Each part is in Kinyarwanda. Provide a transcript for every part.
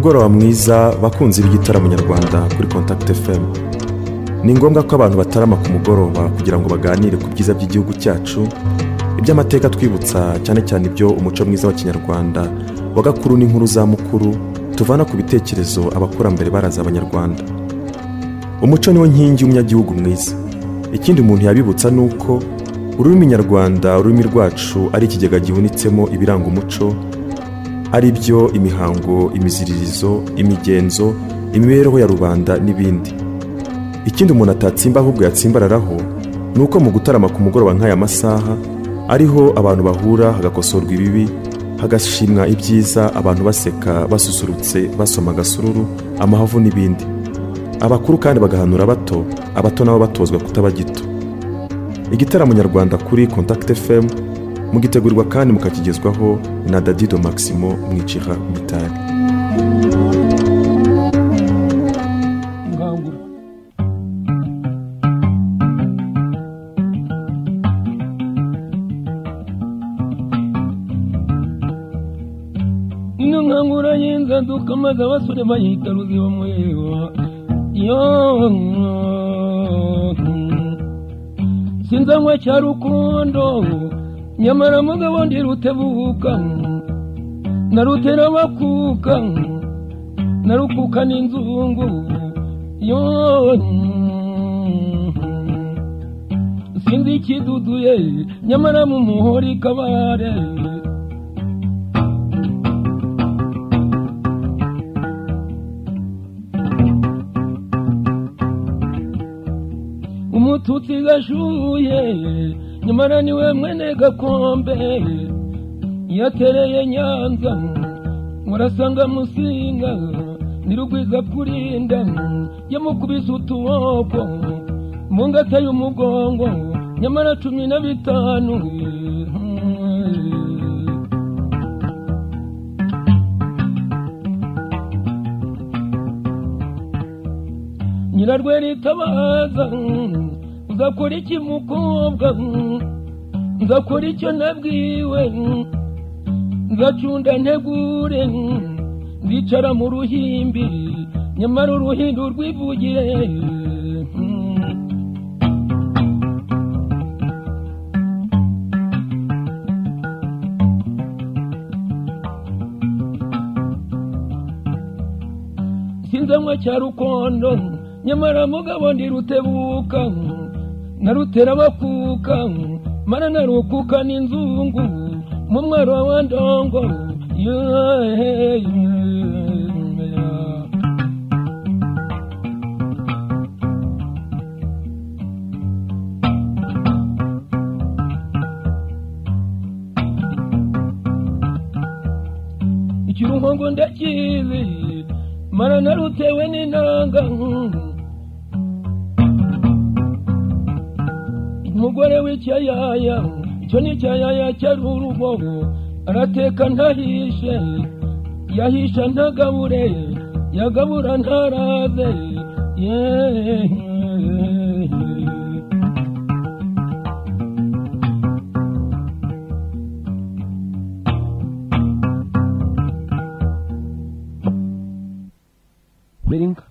Umugoroba mwiza bakunzi b'igitaramo nyarwanda kuri Contact FM. Ni ngombwa ko abantu batarama ku mugoroba kugira ngo baganire ku byiza by'igihugu cyacu, iby'amateka twibutsa cyane cyane ibyo umuco mwiza wa Kinyarwanda wa gakuru n'inkuru za mukuru tuvana ku bitekerezo abakurambere baraza abanyarwanda. Umuco niwo nkingi y'umunyagihugu mwiza. Ikindi umuntu yabibutsa nuko ururimi nyarwanda, ururimi rwacu ari ikigega gihunitsemo ibiranga umuco, ari byo imihango, imiziririzo, imigenzo, imibereho ya rubanda n'ibindi. Ikindi umuntu atatsimba ahubwo yatsimbararaho nuko mu gutarama ku mugoroba nk'aya masaha ariho abantu bahura hagakosorwa ibibi, hagashimwa ibyiza, abantu baseka, basusurutse, basoma agasururu, amahavu n'ibindi. Abakuru kandi bagahanura abato, abato nabo batozwa kutaba gito. Igitaramo nyarwanda kuri Contact FM mugitegurirwa kandi mukakigezwaho na Dadido Maximo Mwicira Mitari. Ngangura Ngangura yinzaduka maze abasore bayita ruziba mwewa yo sinzanywa cya rukundo nyamara mugabo ndi rutebuka narutera bakuka narukuka n'inzungu yo sinzi ikiduduye nyamara mu muhori kabare umututsi gashuye nyamara niwe mwene gakombe yatereye Nyanza murasanga Musinga nirugwiza kurinda yamukubise utuboko mu ngata y'umugongo nyamara 15. Nyirarweri tabaza nzakora iki mukobwa, nzakora icyo nabwiwe, nzacunda ntegure, nzicara mu ruhimbi nyamara uruhindu rwivugire. Sinzanywa cya rukondo nyamara mugabo ndi rutebuka narutera bakuka mara narukuka n'inzungu mu mwaro wa ndongo. Ikirungo ndakizi mara narutewe n'inanga umugore w'icyayaya icyo ni icyayaya cy'urubobo arateka ntahishe yahisha ntagabure yagabura ntaraze. Berinka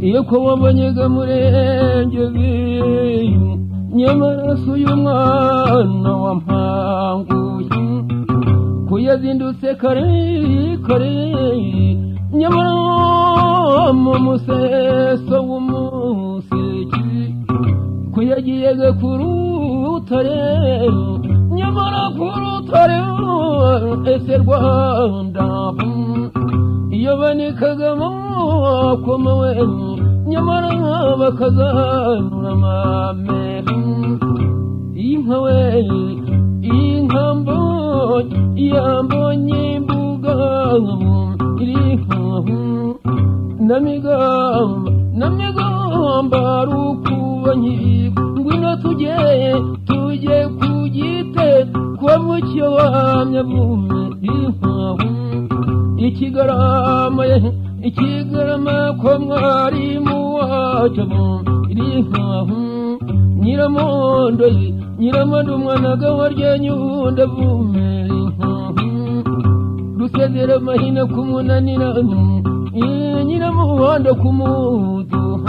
iyo ko wabonye murengezi nyamara si uyu mwana wa mpanguye ko yazindutse kare kare nyamara mu museso w'umuseke ko yagiye ku rutare nyamara ku rutare ese Rwanda iyo banikaga akomewe nyamara bakazanura amame inka we inka mbonye yambonye imbuga iriho namigamba namigamba rukubanyi ngwino tujye tujye kugite kwa mucyo wamya bume ikigarama Ikigarama kwa mwarimu wacu iriha Nyiramondo Nyiramondo umwana gawarya nyunda vume Rusezera mahina kumunanira Nyiramuhanda kumudu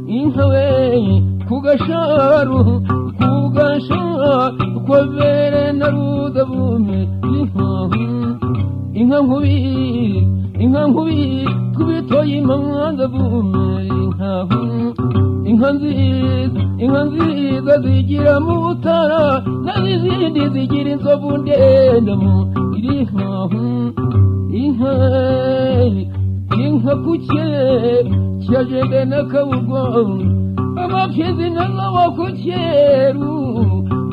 Inka we kugasharu kugasha kwabere na rudavume Inka nkubi kubitoye impanza vume Inka nziza zigira mu butara n'izindi zigira inzovu ndende mu Inka kuke cyajende n'akabugo amapfizi nazo kucyeru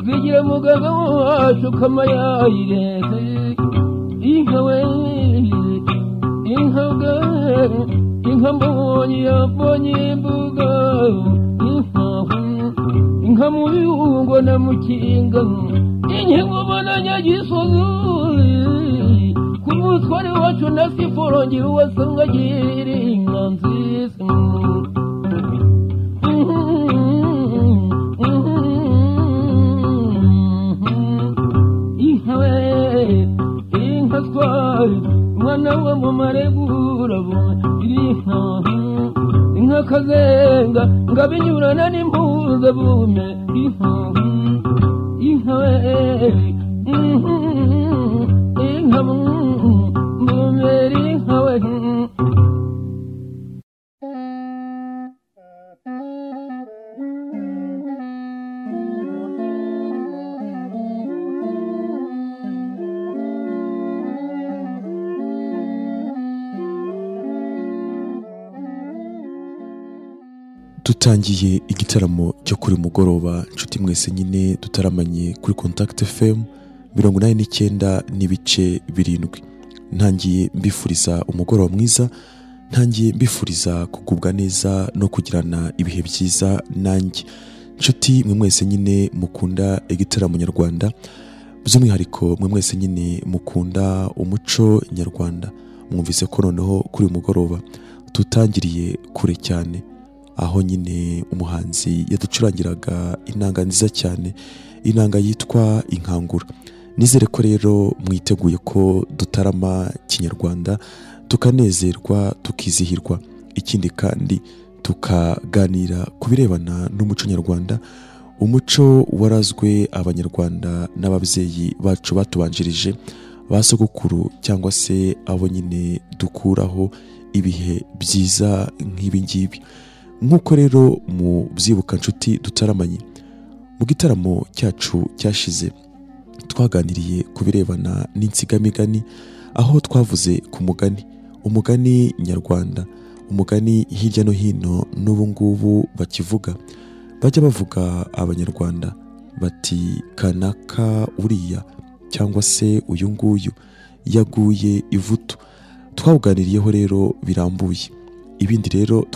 zigira muganga wacu kamayayire Inka we inka bwa inka mbonye yabonye imbuga Inka mu biwungo na mukinga inkingo ubona nyagisozi ku mutware wacu na siforongera uwasanga agira inka nziza Inka we inka twari umwana wa mumaregura Inka kazenga ngabinyurana n'impuza bume Inka we inka mbumeri inka we Dutangiye igitaramo cyo kuri mugoroba nshuti mwese nyine dutaramanye kuri Contact FM 89.7. Ntangiye mbifuriza umugoroba mwiza, ntangiye mbifuriza kugubwa neza no kugirana ibihe byiza nanjye. Nshuti mwe mwese nyine mukunda igitaramo nyarwanda, by'umwihariko mwe mwese nyine mukunda umuco nyarwanda, mwumvise ko noneho kuri mugoroba tutangiriye kure cyane aho nyine umuhanzi yaducurangiraga inanga nziza cyane, inanga yitwa Inkangura. Nizere ko rero mwiteguye ko dutarama kinyarwanda tukanezerwa tukizihirwa, ikindi kandi tukaganira ku birebana n'umuco nyarwanda, umuco warazwe abanyarwanda n'ababyeyi bacu batubanjirije, ba sogokuru cyangwa se abo nyine dukuraho ibihe byiza nk'ibi ngibi. Nk'uko rero mu byibuka nshuti dutaramanye mu gitaramo cyacu cyashize twaganiriye ku birebana n'insigamigani, aho twavuze ku mugani, umugani nyarwanda, umugani hirya no hino n'ubu ngubu bakivuga, bajya bavuga abanyarwanda bati kanaka uriya cyangwa se uyu nguyu yaguye ivutu. Twawuganiriyeho rero birambuye. Ibindi rero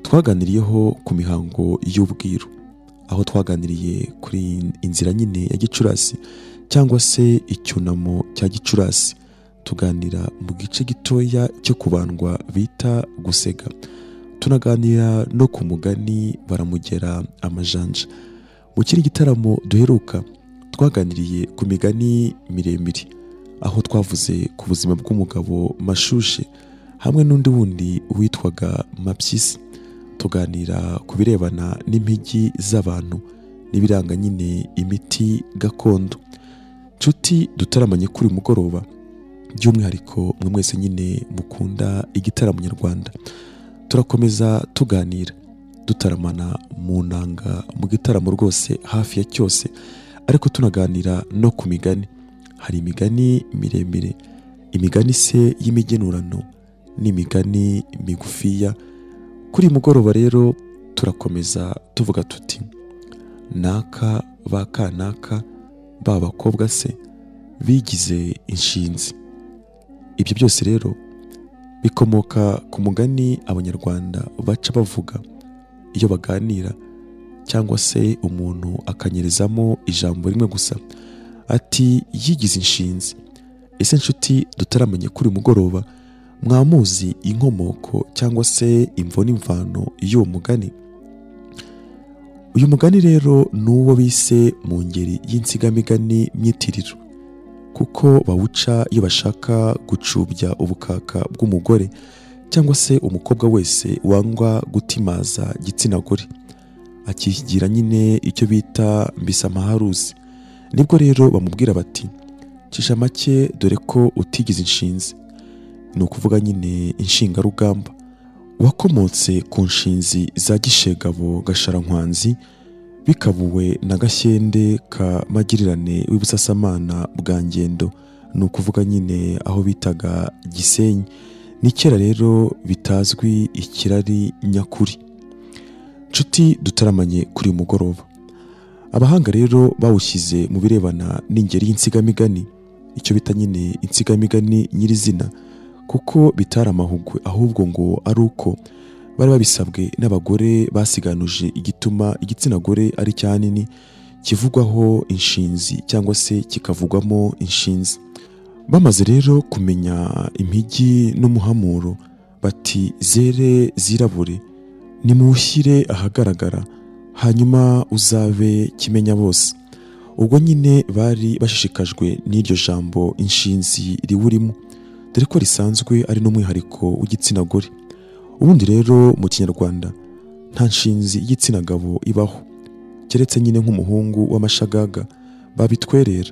twaganiriyeho ku mihango y'ubwiru, aho twaganiriye kuri inzira nyine ya Gicurasi cyangwa se icyunamo cya Gicurasi, tuganira mu gice gitoya cyo kubandwa bita gusega, tunaganira no ku mugani baramugera amajanja. Mu kindi gitaramo duheruka twaganiriye ku migani miremire, aho twavuze ku buzima bw'umugabo Mashushe hamwe n'undi wundi witwaga Mapyisi, tuganira ku birebana n'impigi z'abantu n'ibiranga nyine imiti gakondo. Nshuti dutaramanye kuri mugoroba, by'umwihariko mwe mwese nyine mukunda igitaramo nyarwanda, turakomeza tuganira dutaramana mu nanga mu gitaramo rwose hafi ya cyose, ariko tunaganira no ku migani. Hari imigani miremire, imigani se y'imigenurano n'imigani migufiya. Kuri mugoroba rero turakomeza tuvuga tuti naka ba kanaka ba bakobwa se bigize inshinzi. Ibyo byose rero bikomoka ku mugani abanyarwanda baca bavuga iyo baganira, cyangwa se umuntu akanyerezamo ijambo rimwe gusa ati yigize inshinzi. Ese nshuti dutaramanye kuri mugoroba, Mwamuzi inkomoko cyangwa se imvo n'imvano y'uwo mugani? Uyu mugani rero ni uwo bise mu ngeri y'insigamigani myitiriro, kuko bawuca iyo bashaka gucubya ubukaka bw'umugore cyangwa se umukobwa wese wangwa gutimaza gitsina gore, akigira nyine icyo bita mbisamaharuzi. Nibwo rero bamubwira bati cisha make dore ko utigize inshinzi, ni ukuvuga nyine inshingarugamba. Wakomotse ku nshinzi za Gishegabo Gasharankwanzi, bikabuwe na Gashyende ka Magirirane w'Ibusasamana bwa Ngendo, ni ukuvuga nyine aho bitaga Gisenyi. Ni kera rero bitazwi ikirari nyakuri. Nshuti dutaramanye kuri uyu mugoroba, abahanga rero bawushyize mu birebana n'ingeri y'insigamigani, icyo bita nyine insigamigani nyirizina, kuko bitari amahugwe ahubwo ngo ari uko bari babisabwe n'abagore basiganuje igituma igitsina gore ari cyanini kivugwaho inshinzi cyangwa se kikavugwamo inshinzi. Bamaze rero kumenya impigi n'umuhamuro bati zere zirabure, nimuwushyire ahagaragara hanyuma uzabe kimenya bose. Ubwo nyine bari bashishikajwe n'iryo jambo inshinzi riwurimo, dore ko risanzwe ari n'umwihariko w'igitsina gore. Ubundi rero mu Kinyarwanda nta nshinzi y'igitsina gabo ibaho, keretse nyine nk'umuhungu w'amashagaga babitwerera.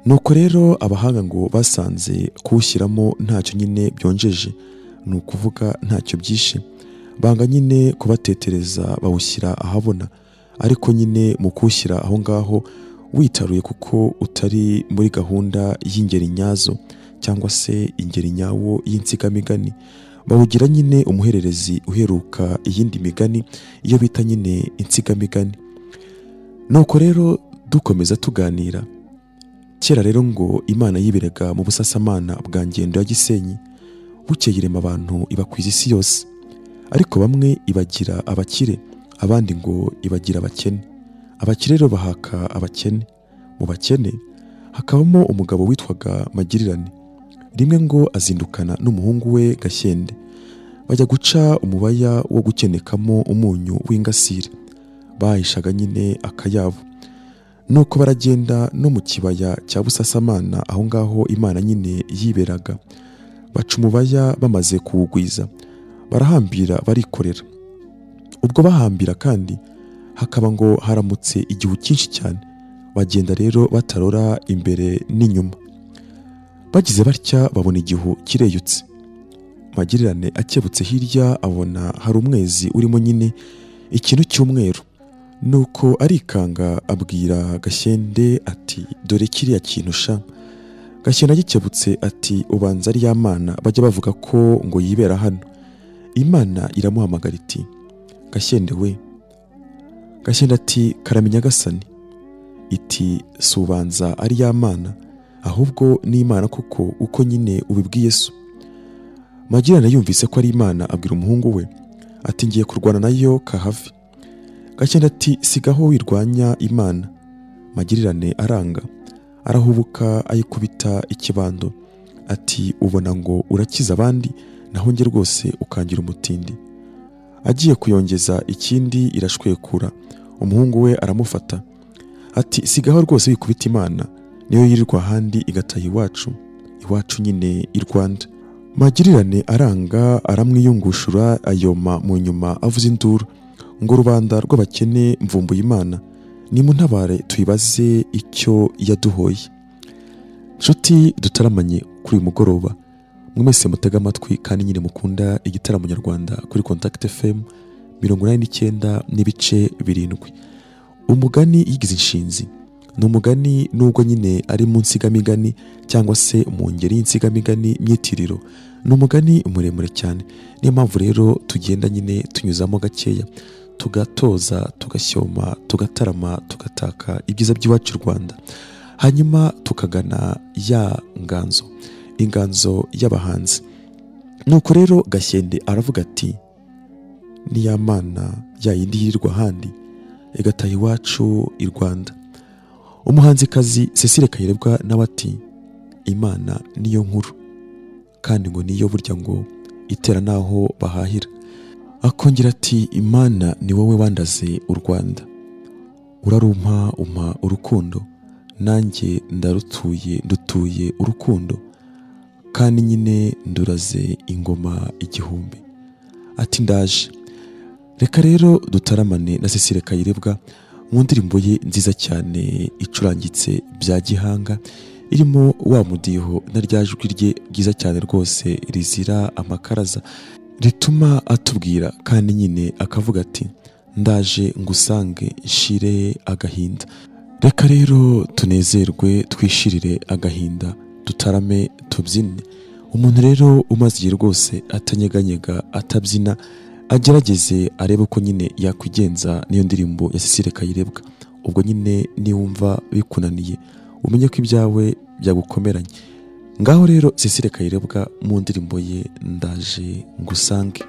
Nuko rero abahanga ngo basanze kuwushyiramo ntacyo nyine byonjeje, ni ukuvuga ntacyo byishe, banga nyine kubatetereza bawushyira ahabona, ariko nyine mu kuwushyira aho ngaho witaruye kuko utari muri gahunda y'ingeri nyazo cyangwa se ingeri nyawo y'insigamigani, bawugira nyine umuhererezi uheruka iyindi migani iyo bita nyine insigamigani. Nuko rero dukomeza tuganira. Kera rero ngo Imana yiberaga mu Busasamana bwa Ngendo ya Gisenyi, bukeye irema abantu ibakwiza isi yose, ariko bamwe ibagira abakire, abandi ngo ibagira abakene. Abakire rero bahaka abakene. Mu bakene hakabamo umugabo witwaga Magirirane. Rimwe ngo azindukana n'umuhungu we Gashyende, bajya guca umubaya wo gukenekamo umunyu w'ingasire, bahishaga nyine akayabo. Nuko baragenda no mu kibaya cya Busasamana, aho ngaho Imana nyine yiberaga, baca umubaya bamaze kuwugwiza, barahambira barikorera. Ubwo bahambira kandi hakaba ngo haramutse igihu cyinshi cyane, bagenda rero batarora imbere n'inyuma. Bagize batya babona igihu kireyutse. Magirirane akebutse hirya abona hari umwezi urimo nyine ikintu cy'umweru. Nuko arikanga abwira Gashyende ati dore kiriya kintu sha. Gashyende agikebutse ati ubanza ari ya Mana bajya bavuga ko ngo yibera hano. Imana iramuhamagara iti Gashyende we. Gashyende ati karamenya Gasani. Iti si ubanza ari ya Mana, ahubwo ni Imana kuko uko nyine ubibwiye so. Magirirane yumvise ko ari Imana abwira umuhungu we ati ngiye kurwana nayo kahave. Gashyende ati sigaho wirwanya Imana. Magirirane aranga, arahubuka ayikubita ikibando ati ubona ngo urakiza abandi, naho nge rwose ukangira umutindi. Agiye kuyongeza ikindi irashwekura, umuhungu we aramufata ati sigaho rwose wikubita Imana, niyo yirirwa ahandi igataha iwacu, iwacu nyine i Rwanda. Magirirane aranga aramwiyungushura ayoma mu nyuma avuza induru ngo rubanda rw'abakene mvumbuye Imana, nimuntabare tuyibaze icyo yaduhoye. Nshuti dutaramanye kuri uyu mugoroba, mwese mutega amatwi kandi nyine mukunda igitaramo nyarwanda kuri Contact FM 89.7. Umugani yigize inshinzi ni umugani nubwo nyine ari mu nsigamigani cyangwa se mu ngeri y'insigamigani myitiriro, ni umugani muremure cyane. Niyo mpamvu rero tugenda nyine tunyuzamo gakeya, tugatoza, tugashyoma, tugatarama, tugataka ibyiza by'iwacu Rwanda, hanyuma tukagana ya nganzo, inganzo y'abahanzi. Nuko rero Gashyende aravuga ati ni ya Mana ya yindi yirirwa ahandi igataha iwacu i Rwanda. Umuhanzikazi Cecile Kayirebwa nawe ati Imana niyo nkuru. kandi ngo niyo burya ngo itera naho bahahira. Akongera ati Imana ni wowe wandaze u Rwanda, urarumpa umpa urukundo, nanjye ndarutuye ndutuye urukundo, kandi nyine nduraze ingoma igihumbi. Ati ndaje. Reka rero dutaramane na Cecile Kayirebwa mu ndirimbo ye nziza cyane icurangitse bya gihanga, irimo wa mudiho na rya jwi rye ryiza cyane rwose rizira amakaraza, rituma atubwira kandi nyine akavuga ati ndaje ngusange nshire agahinda. Reka rero tunezerwe twishirire agahinda, dutarame tubyine. Umuntu rero umaze igihe rwose atanyeganyega atabyina, agerageze arebe ko nyine yakwigenza n'iyo ndirimbo ya Cecile Kayirebwa. Ubwo nyine niwumva bikunaniye umenye ko ibyawe byagukomeranye. Ngaho rero Cecile Kayirebwa mu ndirimbo ye ndaje ngusange.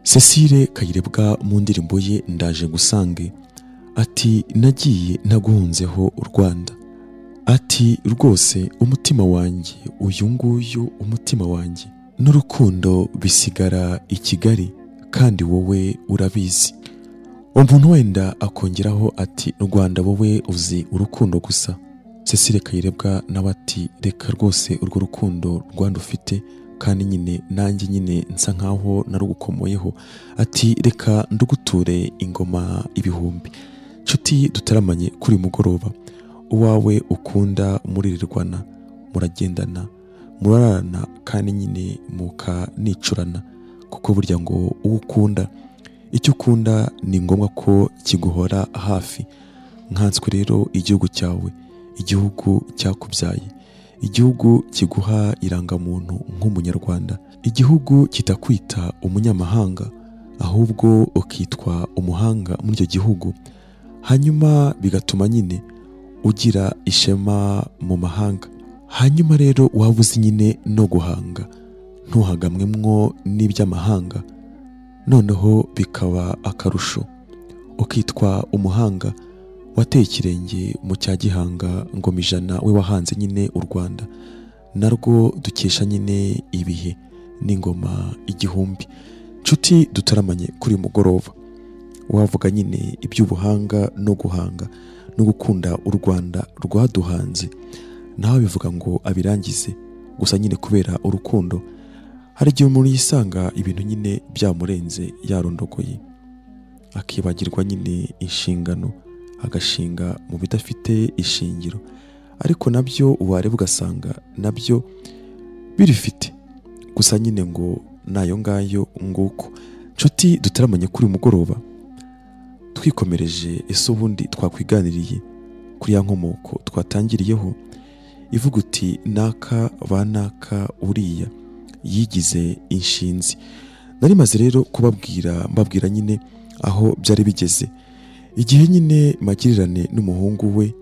Cecile Kayirebwa mu ndirimbo ye ndaje gusange ati nagiye naguhunzeho u Rwanda, ati rwose umutima wanjye uyu nguyu umutima wanjye n'urukundo bisigara i Kigali, kandi wowe urabizi. Umuntu wenda akongeraho ati Rwanda wowe uzi urukundo gusa. Cecile Kayirebwa nawe ati reka rwose urwo rukundo Rwanda ufite, kandi nyine nanjye nyine nsa nkaho narugukomoyeho, ati reka nduguture ingoma ibihumbi. Nshuti dutaramanye kuri mugoroba, uwawe ukunda muririrwana, muragendana, murarana, kandi nyine mukanicurana, kuko burya ngo uwo ukunda, icyo ukunda ni ngombwa ko kiguhora hafi. Nkanswe rero igihugu cyawe, igihugu cyakubyaye, igihugu kiguha irangamuntu nk'umunyarwanda, igihugu kitakwita umunyamahanga ahubwo ukitwa umuhanga muri icyo gihugu, hanyuma bigatuma nyine ugira ishema mu mahanga. Hanyuma rero waba uzi nyine no guhanga, ntuhagamwemwo n'iby'amahanga, noneho bikaba akarusho, ukitwa umuhanga wateye ikirenge mu cya Gihanga ngoma ijana, we wahanze nyine u Rwanda, narwo dukesha nyine ibihe n'ingoma igihumbi. Nshuti dutaramanye kuri mugoroba, wavuga nyine iby'ubuhanga no guhanga no gukunda u Rwanda rwaduhanze, nawe bivuga ngo abirangize gusa nyine kubera urukundo. Hari igihe umuntu yisanga ibintu nyine byamurenze, yarondogoye, akibagirwa nyine inshingano, agashinga mu bidafite ishingiro, ariko nabyo uwareba ugasanga nabyo birifite, gusa nyine ngo nayo ngayo nguko. Nshuti dutaramanye kuri mugoroba, twikomereje ese ubundi twakwiganiriye kuri ya nkomoko twatangiriyeho ivuga uti naka banaka uriya yigize inshinzi. Nari maze rero kubabwira, mbabwira nyine aho byari bigeze igihe nyine Magirirane n'umuhungu we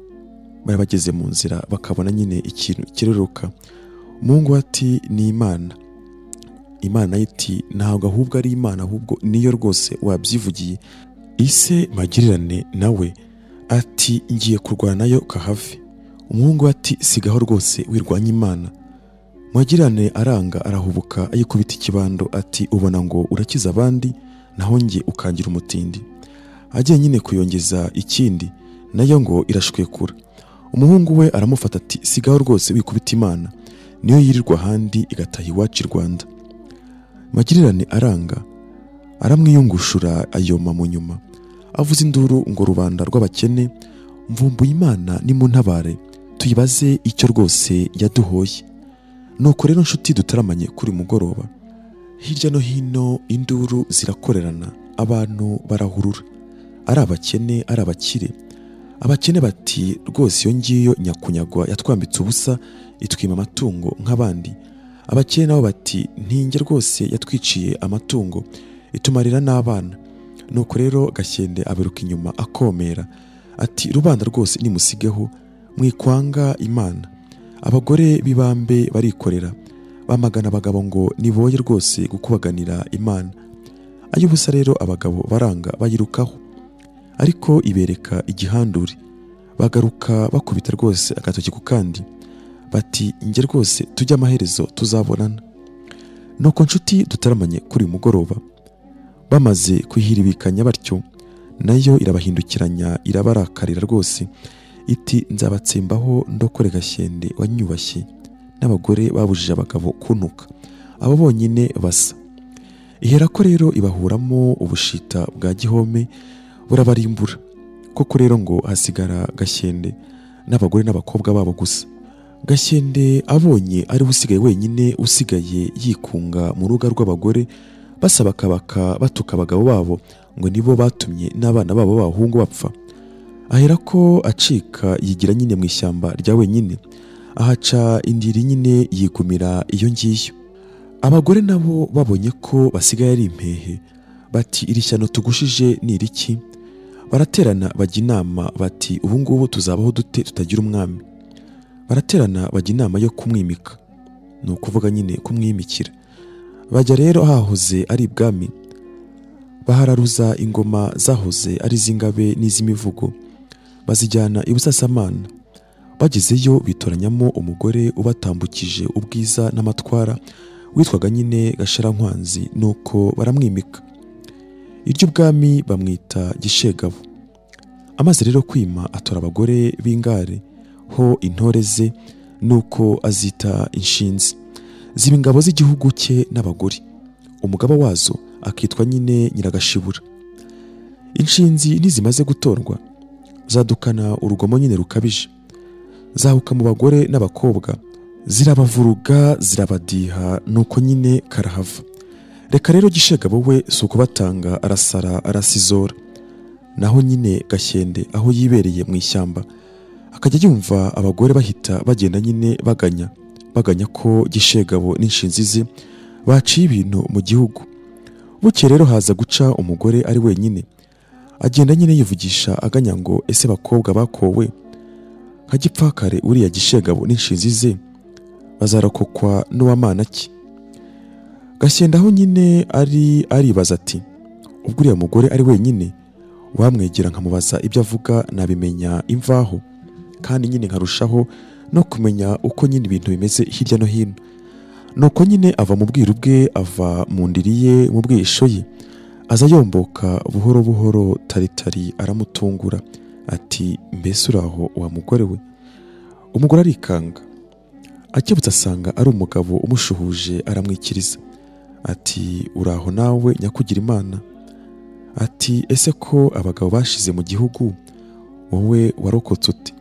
bari bageze mu nzira, bakabona nyine ikintu kireruka. Umuhungu ati ni Imana. Imana iti ntabwo ahubwo ari Imana, ahubwo niyo rwose wabyivugiye. Ise Magirirane nawe ati ngiye kurwana nayo kahave. Umuhungu ati sigaho rwose wirwanya Imana. Magirirane aranga, arahubuka, ayikubita ikibando ati ubona ngo urakiza abandi naho nge ukangira umutindi. Agiye nyine kuyongeza ikindi nayo ngo irashwekura. Umuhungu we aramufata ati sigaho rwose wikubita Imana, niyo yirirwa ahandi igataha iwacu i Rwanda. Magirirane aranga, aramwiyungushura ayoma mu nyuma, avuza induru ngo rubanda rw'abakene, mvumbuye Imana nimuntabare tuyibaze icyo rwose yaduhoye. Nuko rero nshuti dutaramanye kuri mugoroba, hirya no hino induru zirakorerana, abantu barahurura, ari abakene ari abakire. Abakene bati rwose iyo ngiyo nyakunyagwa yatwambitse ubusa, itwima amatungo nk'abandi. Abakene nabo bati ntinge rwose yatwiciye amatungo, itumarira n'abana. Nuko rero Gashyende aberuka inyuma akomera ati rubanda rwose nimusigeho, mwikwanga Imana. Abagore b'ibambe barikorera, bamagana abagabo ngo niboye rwose gukubaganira Imana. Ay'ubusa rero abagabo baranga bayirukaho, ariko ibereka igihandure, bagaruka bakubita rwose agatoki ku kandi, bati nge rwose tujye amaherezo tuzabonana. Nuko nshuti dutaramanye kuri mugoroba, bamaze kwihiribikanya batyo, nayo irabahindukiranya irabarakarira rwose, iti nzabatsembaho ndokore Gashyende wanyubashye n'abagore babujije abagabo kuntuka, abo bonyine basa. Iherako rero ibahuramo ubushita bwa gihome burabarimbura. Koko rero ngo hasigara Gashyende n'abagore n'abakobwa babo gusa. Gashyende abonye ari usigaye wenyine, usigaye yikunga mu ruga rw'abagore, basaba kabaka batuka abagabo babo ngo nibo batumye n'abana babo b'abahungu bapfa. Aherako acika yigira nyine mu ishyamba rya wenyine, ahaca indiri nyine yigumira iyo ngiyo. Abagore nabo babonye ko basigaye ari impehe, bati iri shyano tugushije ni iriki? Baraterana bajya inama bati ubu ngubu tuzabaho dute tutagira umwami? Baraterana bajya inama yo kumwimika, ni ukuvuga nyine kumwimikira. Bajya rero hahoze ari ibwami, bahararuza ingoma zahoze ari iz'ingabe n'iz'imivugo, bazijyana i Busasamana. Bagezeyo bitoranyamo umugore ubatambukije ubwiza n'amatwara, witwaga nyine Gasharankwanzi, nuko baramwimika. Iry'ubwami bamwita Gishegabo. Amaze rero kwima atora abagore b'ingare ho intore ze, nuko azita inshinzi, ziba ingabo z'igihugu cye n'abagore. Umugaba wazo akitwa nyine Nyiragashibura. Inshinzi ntizimaze gutorwa zadukana urugomo nyine rukabije, zahuka mu bagore n'abakobwa, zirabavuruga zirabadiha, nuko nyine karahava. Reka rero Gishegabo we si ukubatanga, arasara arasizora. Naho nyine Gashyende aho yibereye mu ishyamba akajya yumva abagore bahita bagenda nyine baganya ko Gishegabo n'inshinzi ze baciye ibintu mu gihugu. Buke rero haza guca umugore ari wenyine, agenda nyine yivugisha aganya ngo ese bakobwa bakowe nka Gipfakare uriya Gishegabo n'inshinzi ze bazarokokwa n'uwamana ki? Gashyende aho nyine ari aribaza ati ubwo uriya mugore ari wenyine wamwegera nkamubaza ibyo avuga nabimenya imvaho, kandi nyine nkarushaho no kumenya uko nyine ibintu bimeze hirya no hino. Nuko nyine ava mu bwiru bwe, ava mu ndiri ye, mu bwisho ye, aza yomboka buhoro buhoro taritari aramutungura ati mbese uraho wa mugore we? Umugore arikanga, akebutse asanga ari umugabo umushuhuje, aramwikiriza ati uraho nawe nyakugira Imana? Ati ese ko abagabo bashize mu gihugu wowe warokotse ute?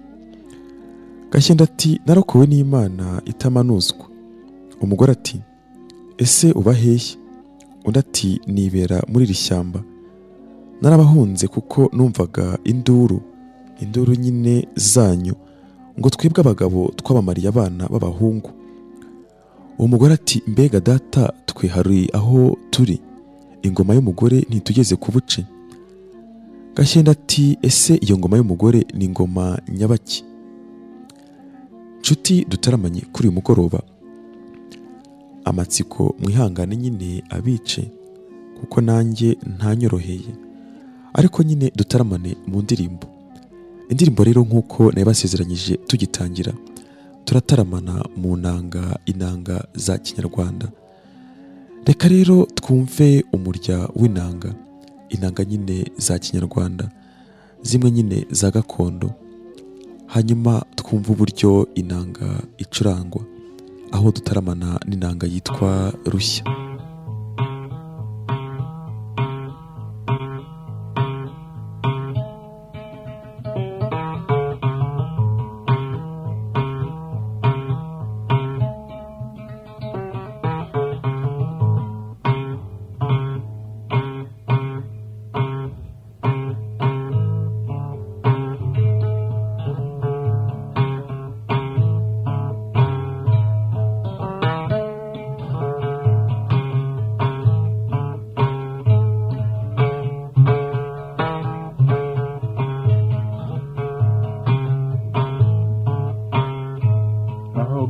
Gashyende ati narokowe n'Imana itamanuzwa. Umugore ati ese uba hehe? Undi ati nibera muri iri shyamba, narabahunze kuko numvaga induru nyine zanyu ngo twebwe abagabo twabamariye abana b'abahungu. Uwo mugore ati mbega data, twe hari aho turi, ingoma y'umugore ntitugeze ku buce. Gashyende ati ese iyo ngoma y'umugore ni ingoma nyabaki? Nshuti dutaramanye kuri uyu mugoroba, amatsiko mwihangane nyine abice kuko nanjye ntanyoroheye, ariko nyine dutaramane mu ndirimbo. Indirimbo rero nkuko nabasezeranyije tugitangira, turataramana mu nanga, inanga za Kinyarwanda. Reka rero twumve umurya w'inanga, inanga nyine za Kinyarwanda, zimwe nyine za gakondo, hanyuma twumve uburyo inanga icurangwa, aho dutaramana n'inanga yitwa Rushya.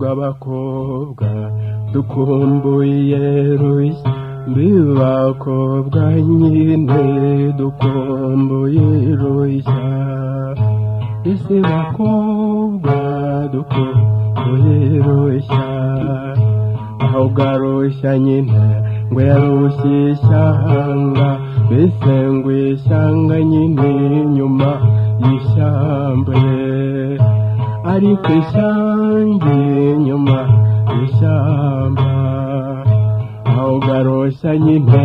Abakobwa dukumbuye Rushya, mbibakobwa nyine dukumbuye Rushya, ese bakobwa dukumbuye Rushya, aho garushya nyine ngo yarushye ishyanga, mbese ngo ishyanga nyine nyuma y'ishyamba, ariko ishyanga nyuma y'ishyamba, aho garushya nyine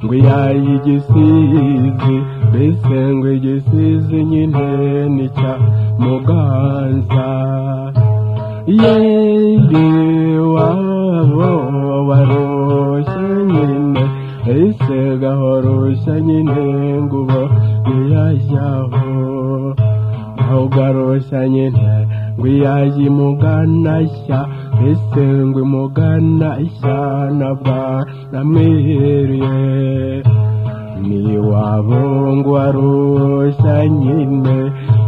ngo yaye igisizi, mbese ngo igisizi nyine ni cya Muganza. Yeri wabo warushya nyine, ese gahorusha nyine ngo ubo ntiyajyaho, aho garushya nyine ngo yaje imuganashya, ese ngo imuganashya nabwa namwiriye, ni wabo ngo warushya nyine,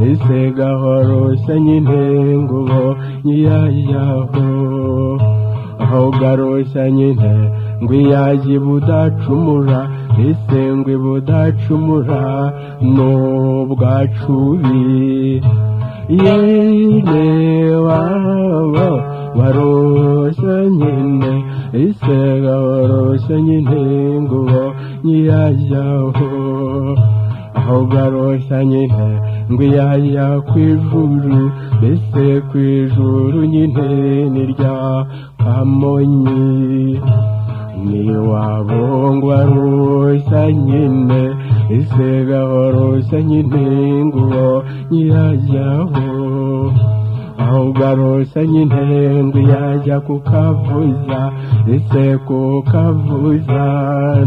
ese gahorusha nyine ngo ubo ntiyajyaho, aho garushya nyine ngo yaje budacumura, ese ngo budacumura n'ubwacubi, yene wabo warushye nyine ise gahoroshye nyine nguwo nyirajyaho aho garoshya nyine ngo iyajya ku ijuru mbese ku ijuru nyine ni rya Kamonyi ni wabo ngo arushya nyine ise gahoroshya nyine nguwo nyirajyaho aho garoshya nyine ngo iyajya kukavuza ese kukavuza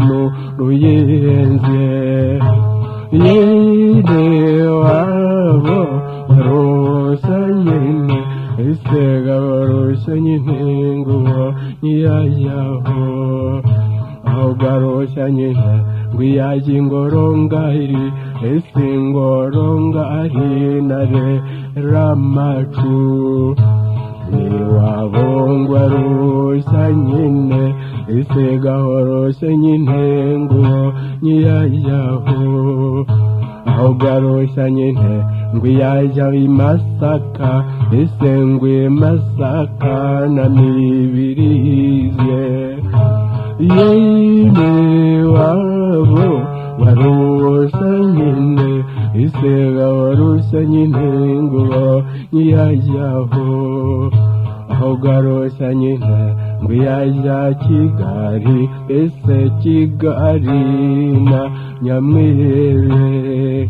n'uruyenze yine wabo warushya nyine ese garoshya nyine nguwo nyirajyaho aho garoshya nyine ngo iyajya ingorongari ese ingorongari nare ramacu ni wabo ngo arushya nyine ese gahoroshya nyine nguwo nyirajyaho aho garoshya nyine ngo iyajya i Masaka ese ngo i Masaka na Mibirize yine wabo warushya nyine ise garoshya nyine nguwo nyirajyaho aho garoshya nyine ngo iyajya Kigali ese Kigali na Nyamwere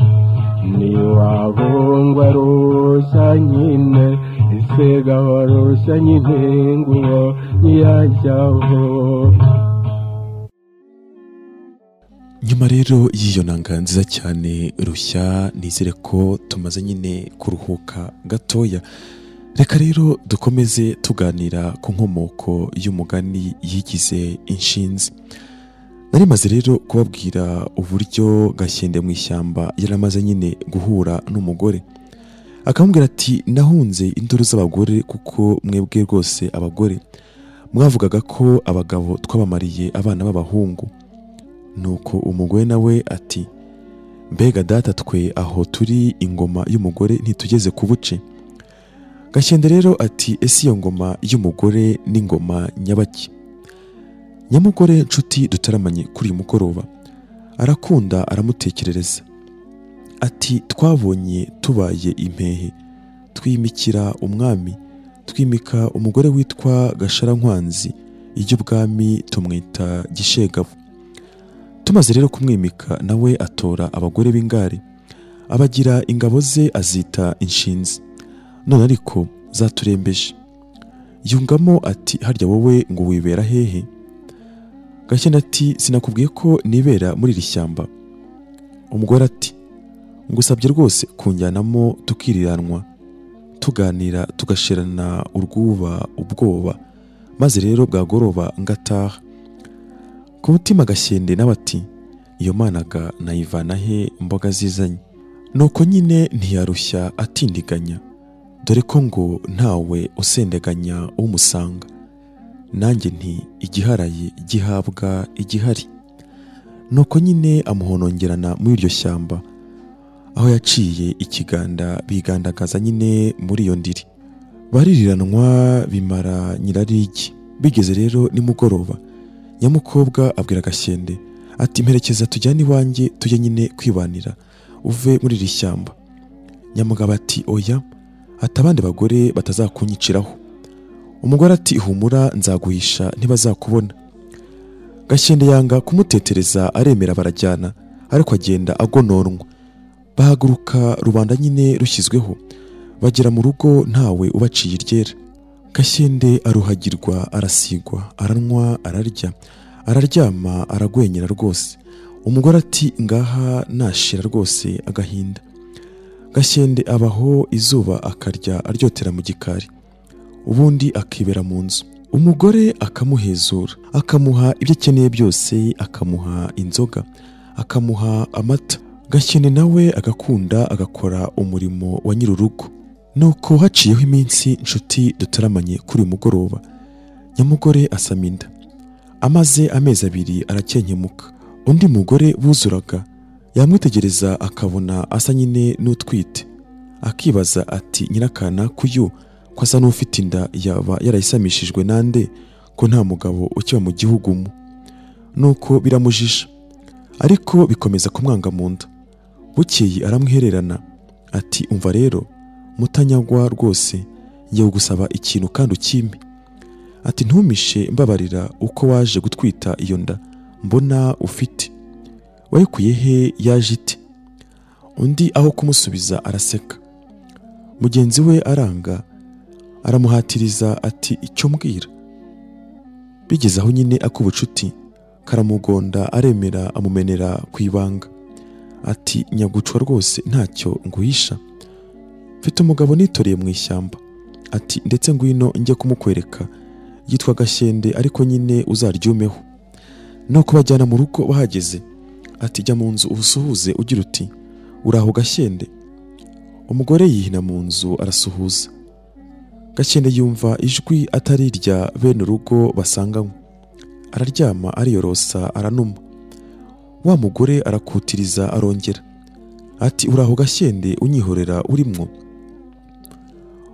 ni wabo ngo arushya nyine ese garoshya nyine nguwo nyirajyaho. Nyuma rero y'iyo nanga nziza cyane Rushya, nizere ko tumaze nyine kuruhuka gatoya. Reka rero dukomeze tuganira ku nkomoko y'umugani yigize inshinzi. Nari maze rero kubabwira uburyo Gashyende mu ishyamba yaramaze nyine guhura n'umugore, akamubwira ati nahunze induru z'abagore kuko mwebwe rwose abagore mwavugaga ko abagabo twabamariye abana b'abahungu. Nuko umugore nawe ati mbega data twe aho turi ingoma y'umugore ntitugeze ku buce. Gashyende rero ati ese iyo ngoma y'umugore n'ingoma nyabaki? Nyamugore nshuti dutaramanye kuri uyu mugoroba arakunda aramutekerereza ati twabonye tubaye impehe twimikira umwami, twimika umugore witwa Gasharankwanzi iry'ubwami tumwita Gishegabo. Tumaze rero kumwimika nawe atora abagore b'ingare abagira ingabo ze azita inshinzi, none ariko zaturembeje. Yungamo ati harya wowe ngo wibera hehe? Gashyende ati sinakubwiye ko nibera muri iri shyamba. Umugore ati ngusabye rwose kunjyanamo tukiriranwa tuganira tugashirana urwuba ubwoba, maze rero bwagoroba ngataha. Ku mutima Gashyende nawe ati iyo managa nayivana he mboga zizanye? Nuko nyine ntiyarushya atindiganya, dore ko ngo ntawe usendeganya umusanga. Nanjye nti igiharaye gihabwa igihari. Nuko nyine amuhonongerana muri iryo shyamba aho yaciye ikiganda bigandagaza nyine muri iyo ndiri. Baririranwa bimara nyirarigi. Bigeze rero nimugoroba, nyamukobwa abwira Gashyende ati mperekeza tujyane iwanjye tujye nyine kwibanira uve muri iri shyamba. Nyamugabo ati oya, ati abandi bagore batazakunyiciraho. Umugore ati humura nzaguhisha ntibazakubona. Gashyende yanga kumutetereza aremera barajyana, ariko agenda agononwa. Bahaguruka rubanda nyine rushyizweho, bagera mu rugo ntawe ubaciye iryera. Gashyende aruhagirwa arasigwa, aranywa ararya, araryama aragwenyera rwose. Umugore ati ngaha nashira rwose agahinda. Gashyende abaho izuba akarya aryotera mu gikari, ubundi akibera mu nzu. Umugore akamuhezura, akamuha ibyo akeneye byose, akamuha inzoga, akamuha amata. Gashyende nawe agakunda agakora umurimo wa nyir'urugo. Nuko haciyeho iminsi nshuti dutaramanye kuri uyu mugoroba, nyamugore asama inda. Amaze amezi 2 arakenkemuka. Undi mugore buzuraga yamwitegereza akabona asa nyine n'utwite, akibaza ati nyirakana kuyu Ko asa n'ufite inda yaba yarayisamishijwe nande, ko nta mugabo ukiba mu gihugu mu? Nuko biramujisha, ariko bikomeza kumwanga mu nda. Bukeye aramwihererana ati umva rero mutanyagwa rwose, ngiye kugusaba ikintu kandi ukimpe. Ati ntumishe mbabarira uko waje gutwita iyo nda mbona ufite, wayikuye he, yaje ite? Undi aho kumusubiza araseka. Mugenzi we aranga aramuhatiriza ati icyo mbwira. Bigeze aho nyine akubucuti karamugonda, aremera amumenera ku ibanga. Ati nyagucwa rwose ntacyo nguhisha, mfite umugabo nitoreye mu ishyamba. Ati ndetse ngwino njye kumukwereka, yitwa Gashyende ariko nyine uzaryumeho. Nuko bajyana mu rugo. Bahageze ati jya mu nzu usuhuze ugira uti uraho Gashyende. Umugore yihina mu nzu arasuhuza. Gashyende yumva ijwi atari irya bene urugo basanganywe, araryama ariyorosa aranuma. Wa mugore arakutiriza arongera ati uraho Gashyende unyihorera urimwo.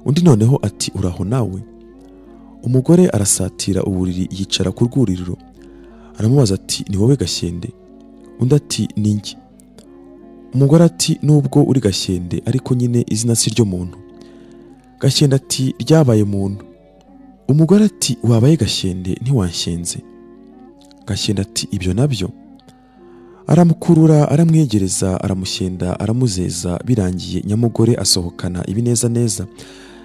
Undi noneho ati uraho nawe. Umugore arasatira uburiri yicara ku rwuririro, aramubaza ati ni wowe Gashyende? Undi ati ni njye. Umugore ati nubwo uri Gashyende ariko nyine izina si ryo muntu. Gashyende ati ryabaye muntu. Umugore ati wabaye Gashyende ntiwanshenze. Gashyende ati ibyo nabyo. Aramukurura aramwegereza aramushyenda aramuzeza. Birangiye nyamugore asohokana ibineza neza,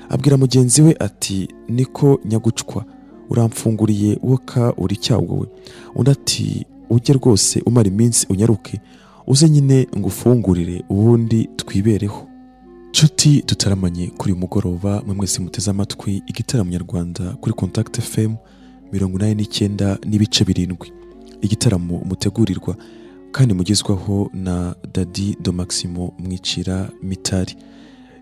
abwira mugenzi we ati niko nyagucwa uramfunguriye woka uri cyagowe. Undi ati ujye rwose umara iminsi unyaruke uze nyine ngufungurire ubundi twibereho. Nshuti tutaramanye kuri mugoroba, mwe mwese muteze amatwi igitaramo nyarwanda kuri Contact FM 89.7, igitaramo mutegurirwa kandi mugezwaho na Dady de Maximo Mwicira Mitari.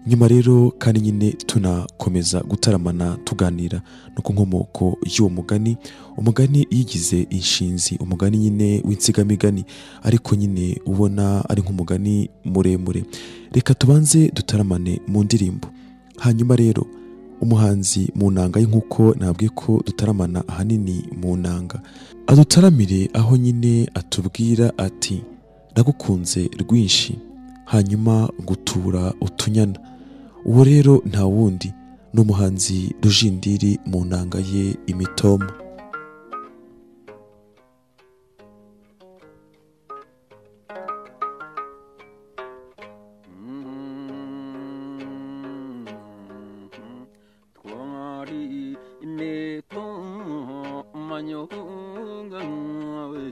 Nyuma rero kandi nyine tunakomeza gutaramana tuganira no ku nkomoko y'uwo mugani, umugani yigize inshinzi, umugani nyine w'insigamigani ariko nyine ubona ari nk'umugani muremure. Reka tubanze dutaramane mu ndirimbo, hanyuma rero umuhanzi mu nanga y'inkuko nabwiye ko dutaramana ahanini mu nanga, adutaramire aho nyine atubwira ati nagukunze rwinshi hanyuma gutura utunyana. Uwo rero nta wundi ni umuhanzi Rujindiri mu nanga ye Imitoma. Twari imitoma nyongawe,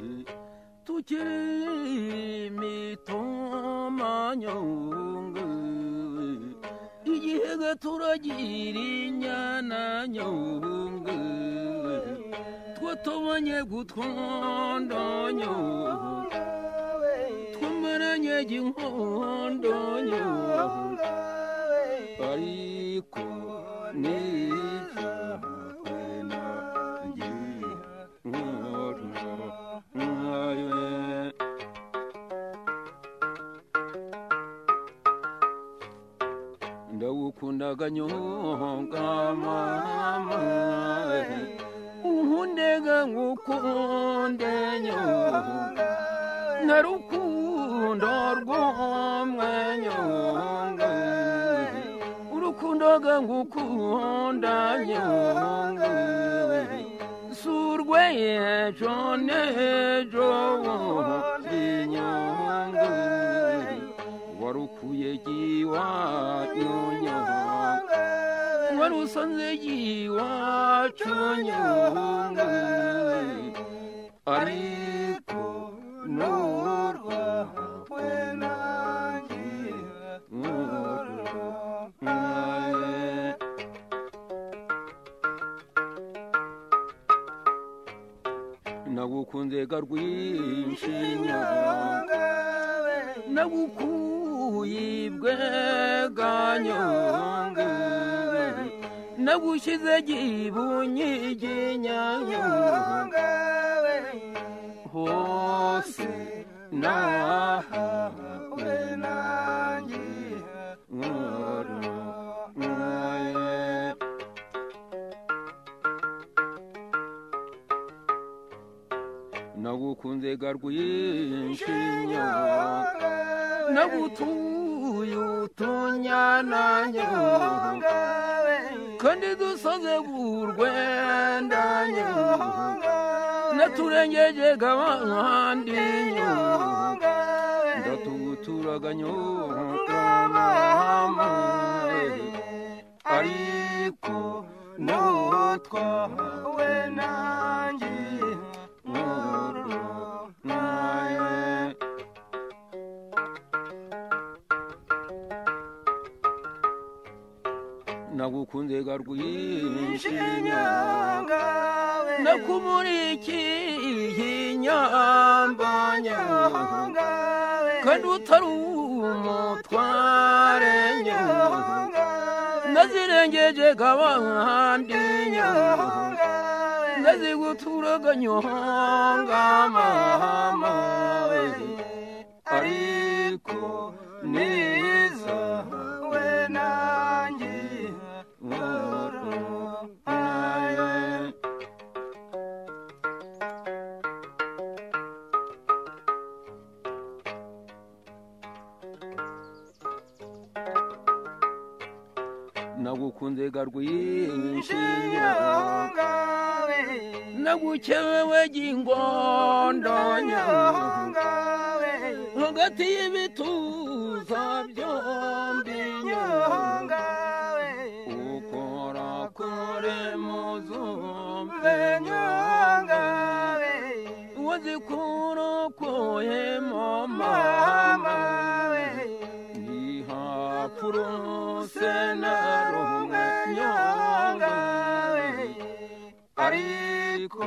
tukiri imitoma nyongawe, igihe turagira inyana nyongawe, twatobanye gutwanda nyongawe, twamaranye inkondo nyongawe, ariko ndagukundaga nyonga mama, unkundega ngukunde nyonga, na rukundo rw'umwe nyonga, urukundo ngukunda nyonga, surwe ejo n'ejo bundi nyonga, warukuye iwacu nyonga, warusanze iwacu nyonga, ariko n'urwawe nanjye. Nagukunze rwinshi nyonga, nagukuye ibwega nyonga, nagushyize ibunyiginya nyonga, hose nahawe nanjye. Nagukunze garwinshi nyonga, nagutuye utunyana nyonga, kandi dusoze urwenda nyonga, naturengeje gabandi nyonga, ndatuguturaga nyonga mama, ariko nutwawe nanjye. Nagukunze garwinshi nyonga, nakumurikiye inyamba nyonga, kandi utari umutware nyonga, nazirengeje gabandi nyonga, naziguturaga nyonga mama, ariko niza we nanjye. Nagukunze garwinshi nyonga, nagukebewe gingondo nyonga, hagati y'ibituza byombi nyonga, ukora kure muzumve nyonga, wazikurokoyemo mama, ntihapfuruse na rumwe nyonga, ariko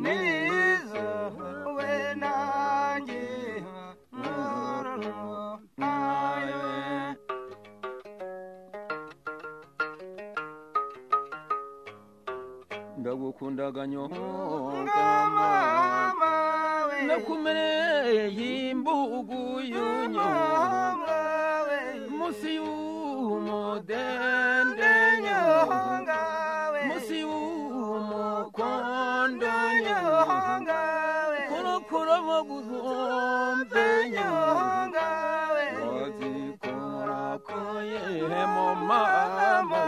nizo we nanjye. Ndagukundaga nyonga mama, nakumereye imbugu y'unyonga, munsi y'umudende nyonga, munsi y'umukondo nyonga, kurokora baguzumve nyonga, wazikorakoyemo mama,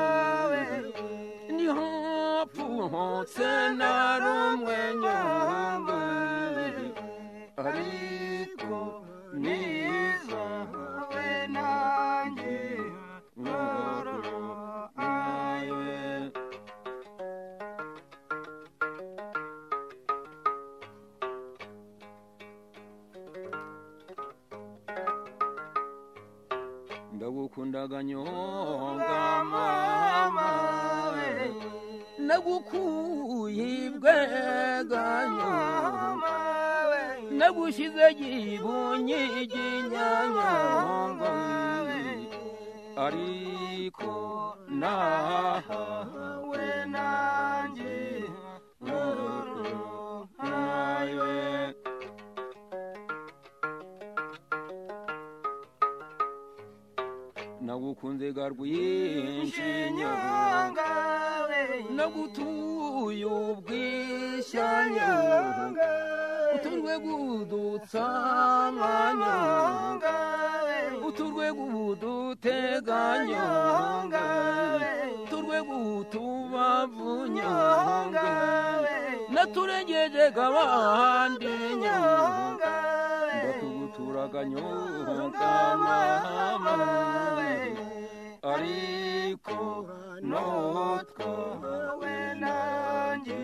ntihapfuhotse na rumwe nyonga, ariko nizo we nanjye. Ndagukundaga nyonga mama, nagukuye ibwega nyonga, nagushyize gibunyiginya nyonga, ariko nahawe nanjye. Nagukunze garwinshi nyonga, nagutuye ubwishya nyonga, uturwe gudutsama nyonga, uturwe gudutega nyonga, uturwe gutubavu nyonga, naturengeje gabandi nyonga, ndatuguturaga nyonga mama, ariko nutwawe nanjye.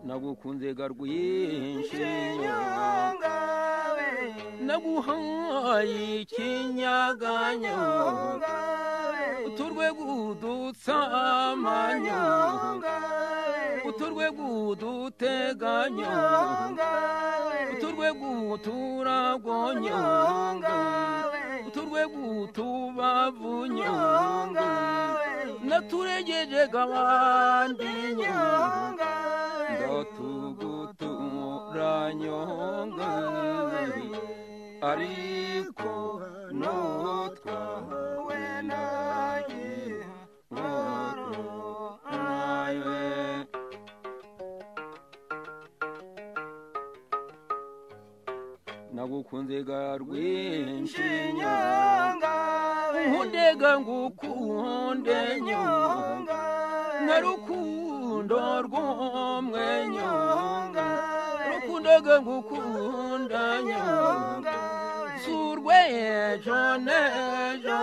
Nagukunze garwinshi nyonga, naguhaye ikinyaga nyonga, uturwe gudutsama nyonga, uturwe gudutega nyonga, uturwe guturagwo nyonga, uturwe gutubavu nyonga, naturegeje gabandi nyonga, ndatugutura nyonga, Ariko nutwawe nanjye ayiwe. Nagukunze ga rwinshi nyonga, nkundega ngukunde nyonga, na rukundo rw'umwe nyonga, rukundaga ngukunda nyonga, surwejo nejo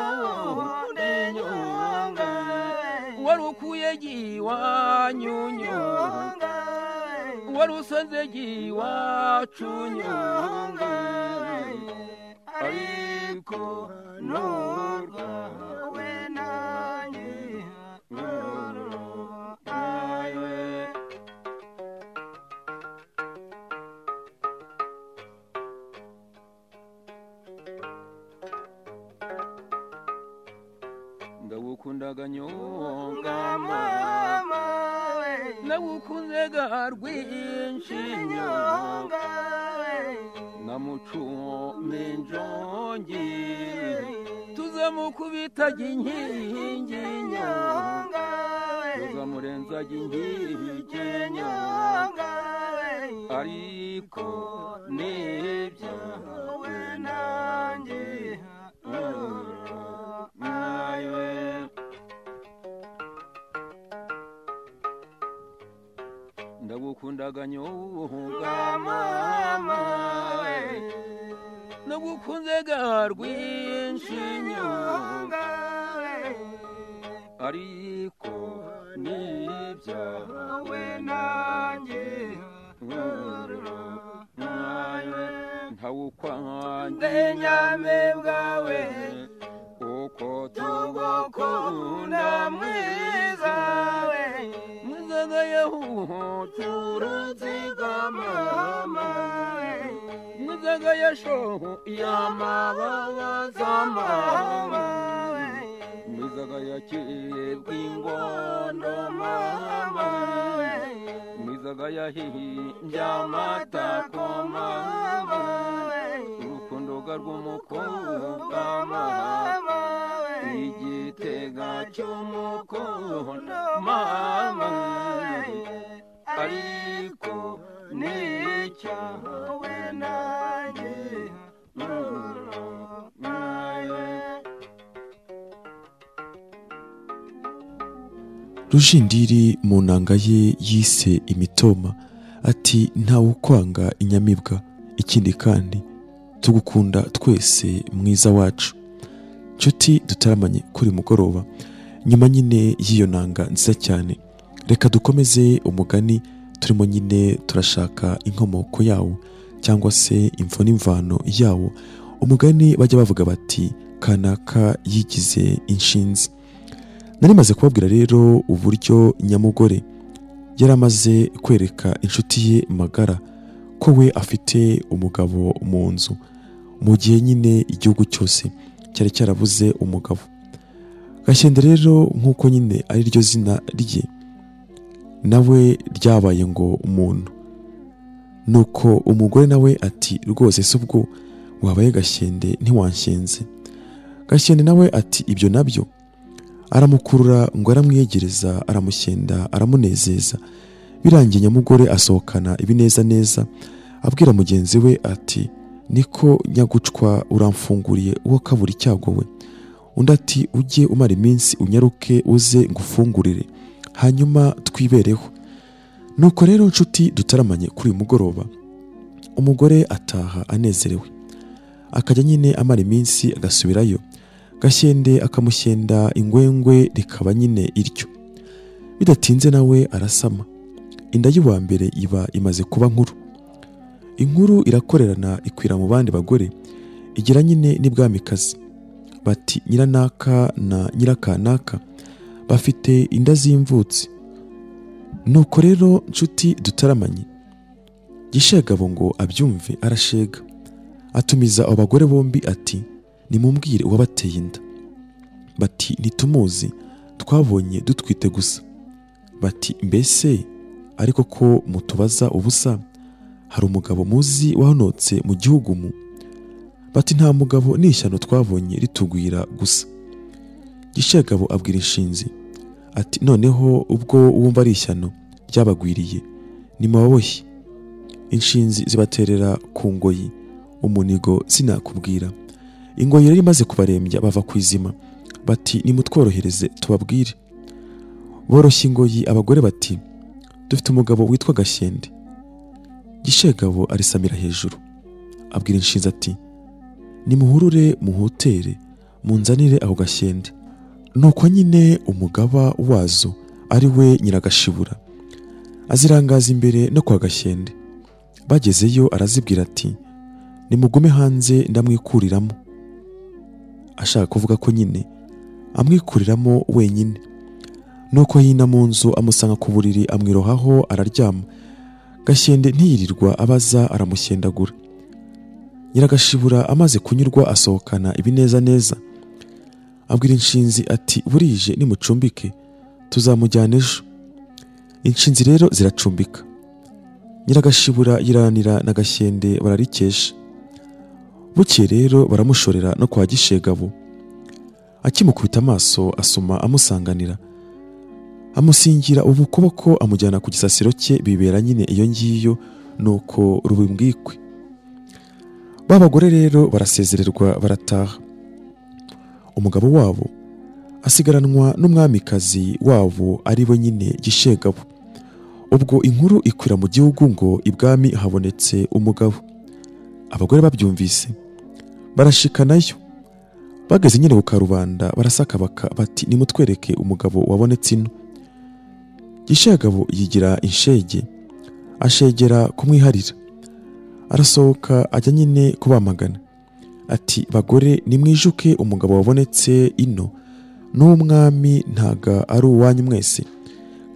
nyonga, warukuye giwanyu nyonga, warusanze giwacu nyonga, ariko nurwawe nanjye ayiwe. Ndagukundaga nyonga mama, nagukunze ga rwinshi nyonga, namucumi njongi tuzamukubitaga inkingi nyonga, tuzamurenzaga inkike nyonga, ariko nibyawe nanjye ayiwe. Ndagukundaga nyonga mama, nagukunze ga rwinshi nyonga, ariko nibyawe nanjye ayiwe. Ntawukwange nyame bwawe uko tugukunda mwiza we, mwizaga yahuturutse mama we, mwizaga yashoho yamababaza mama we, mwizaga yakebwa ingondo mama we, mwizaga yahimbye amatako mama we, urukundo rw'umukobwa mama we, igitega cy'umukondo mama we, ariko nicyawe nanjye ayiwe. Rujindiri mu nanga ye yise imitoma ati ntawukwanga inyamibwa, ikindi kandi tugukunda twese mwiza wacu. Nshuti dutaramanye kuri mugoroba, nyuma nyine y'iyo nanga nziza cyane, reka dukomeze umugani turimo nyine turashaka inkomoko yawo cyangwa se imvo n'imvano yawo. Umugani bajya bavuga bati kanaka yigize inshinzi. Nari maze kubabwira rero uburyo nyamugore yaramaze kwereka inshuti ye magara ko we afite umugabo mu nzu, mu gihe nyine igihugu cyose cyari cyarabuze umugabo. Gashyende rero nk'uko nyine ari ryo zina rye, nawe ryabaye ngo umuntu. Nuko umugore nawe ati rwose se ubwo wabaye Gashyende ntiwanshenze. Gashyende nawe ati ibyo nabyo. Aramukurura ngo aramwiyegereza, aramushyenda, aramunezeza. Birangiye nyamugore asohokana ibineza neza, abwira mugenzi we ati niko nyagucwa uramfunguriye uwo kabura icyago we. Undi ati ujye umara iminsi unyaruke uze ngufungurire, hanyuma twibereho. Nuko rero nshuti dutaramanye kuri uyu mugoroba, umugore ataha anezerewe, akajya nyine amara iminsi agasubirayo. Gashyende akamushyenda ingwengwe rikaba nyine iryo. Bidatinze nawe arasama, inda y'uwa mbere iba imaze kuba nkuru. Inkuru irakorerana ikwira mu bandi bagore, igira nyine n'ibwamikazi. Bati nyiranaka na nyirakanaka bafite inda z'imvutsi. Nuko rero nshuti dutaramanye, Gishegabo ngo abyumve arashega, atumiza abo bagore bombi ati nimumbwire uwabateye inda. Bati ntitumuzi, twabonye dutwite gusa. Bati mbese ariko ko mutubaza ubusa, hari umugabo muzi wahonotse mu gihugu mu? Bati nta mugabo n'ishyano twabonye ritugwira gusa. Gishegabo abwira inshinzi ati noneho ubwo wumva ari ishyano ryabagwiriye nimubaboshye. Inshinzi zibaterera ku ngoyi umunigo sinakubwira. Ingoyi rero imaze kubarembya bava ku izima, bati nimutworohereze tubabwire. Boroshya ingoyi abagore bati dufite umugabo witwa Gashyende. Gishegabo arisamira hejuru abwira inshinzi ati nimuhurure muhutere munzanire aho Gashyende. Nuko nyine umugaba wazo ari we Nyiragashibura azirangaza imbere no kwa Gashyende. Bagezeyo arazibwira ati nimugume hanze ndamwikuriramo. Ashaka kuvuga ko nyine amwikuriramo wenyine. Nuko hina mu nzu amusanga ku buriri amwirohaho araryama. Gashyende ntiyirirwa abaza aramushyendagura. Nyiragashibura amaze kunyurwa asohokana ibineza neza. Abwira inshinzi ati burije nimucumbike tuzamujyana ejo. Inshinzi rero ziracumbika. Nyiragashibura yiranira na Gashyende bararikesha. Bukeye rero baramushorera no kwa Gishegabo. Akimukubita amaso asoma amusanganira, amusingira ubukoboko amujyana ku gisasiro cye bibera nyine iyo ngiyo. Nuko rubimbwikwe. Babagore rero barasezererwa barataha. Umugabo wabo asigaranwa n'umwamikazi wabo ari we nyine Gishegabo. Ubwo inkuru ikwira mu gihugu ngo ibwami habonetse umugabo. Abagore babyumvise barashikanayo. Bageze nyine ku karubanda barasakabaka bati nimutwereke umugabo wabonetse ino. Gishegabo yigira inshege ashegera kumwiharira. Arasohoka ajya nyine kubamagana ati bagore nimwijuke umugabo wabonetse ino n'umwami ntaga ari uwanyu mwese,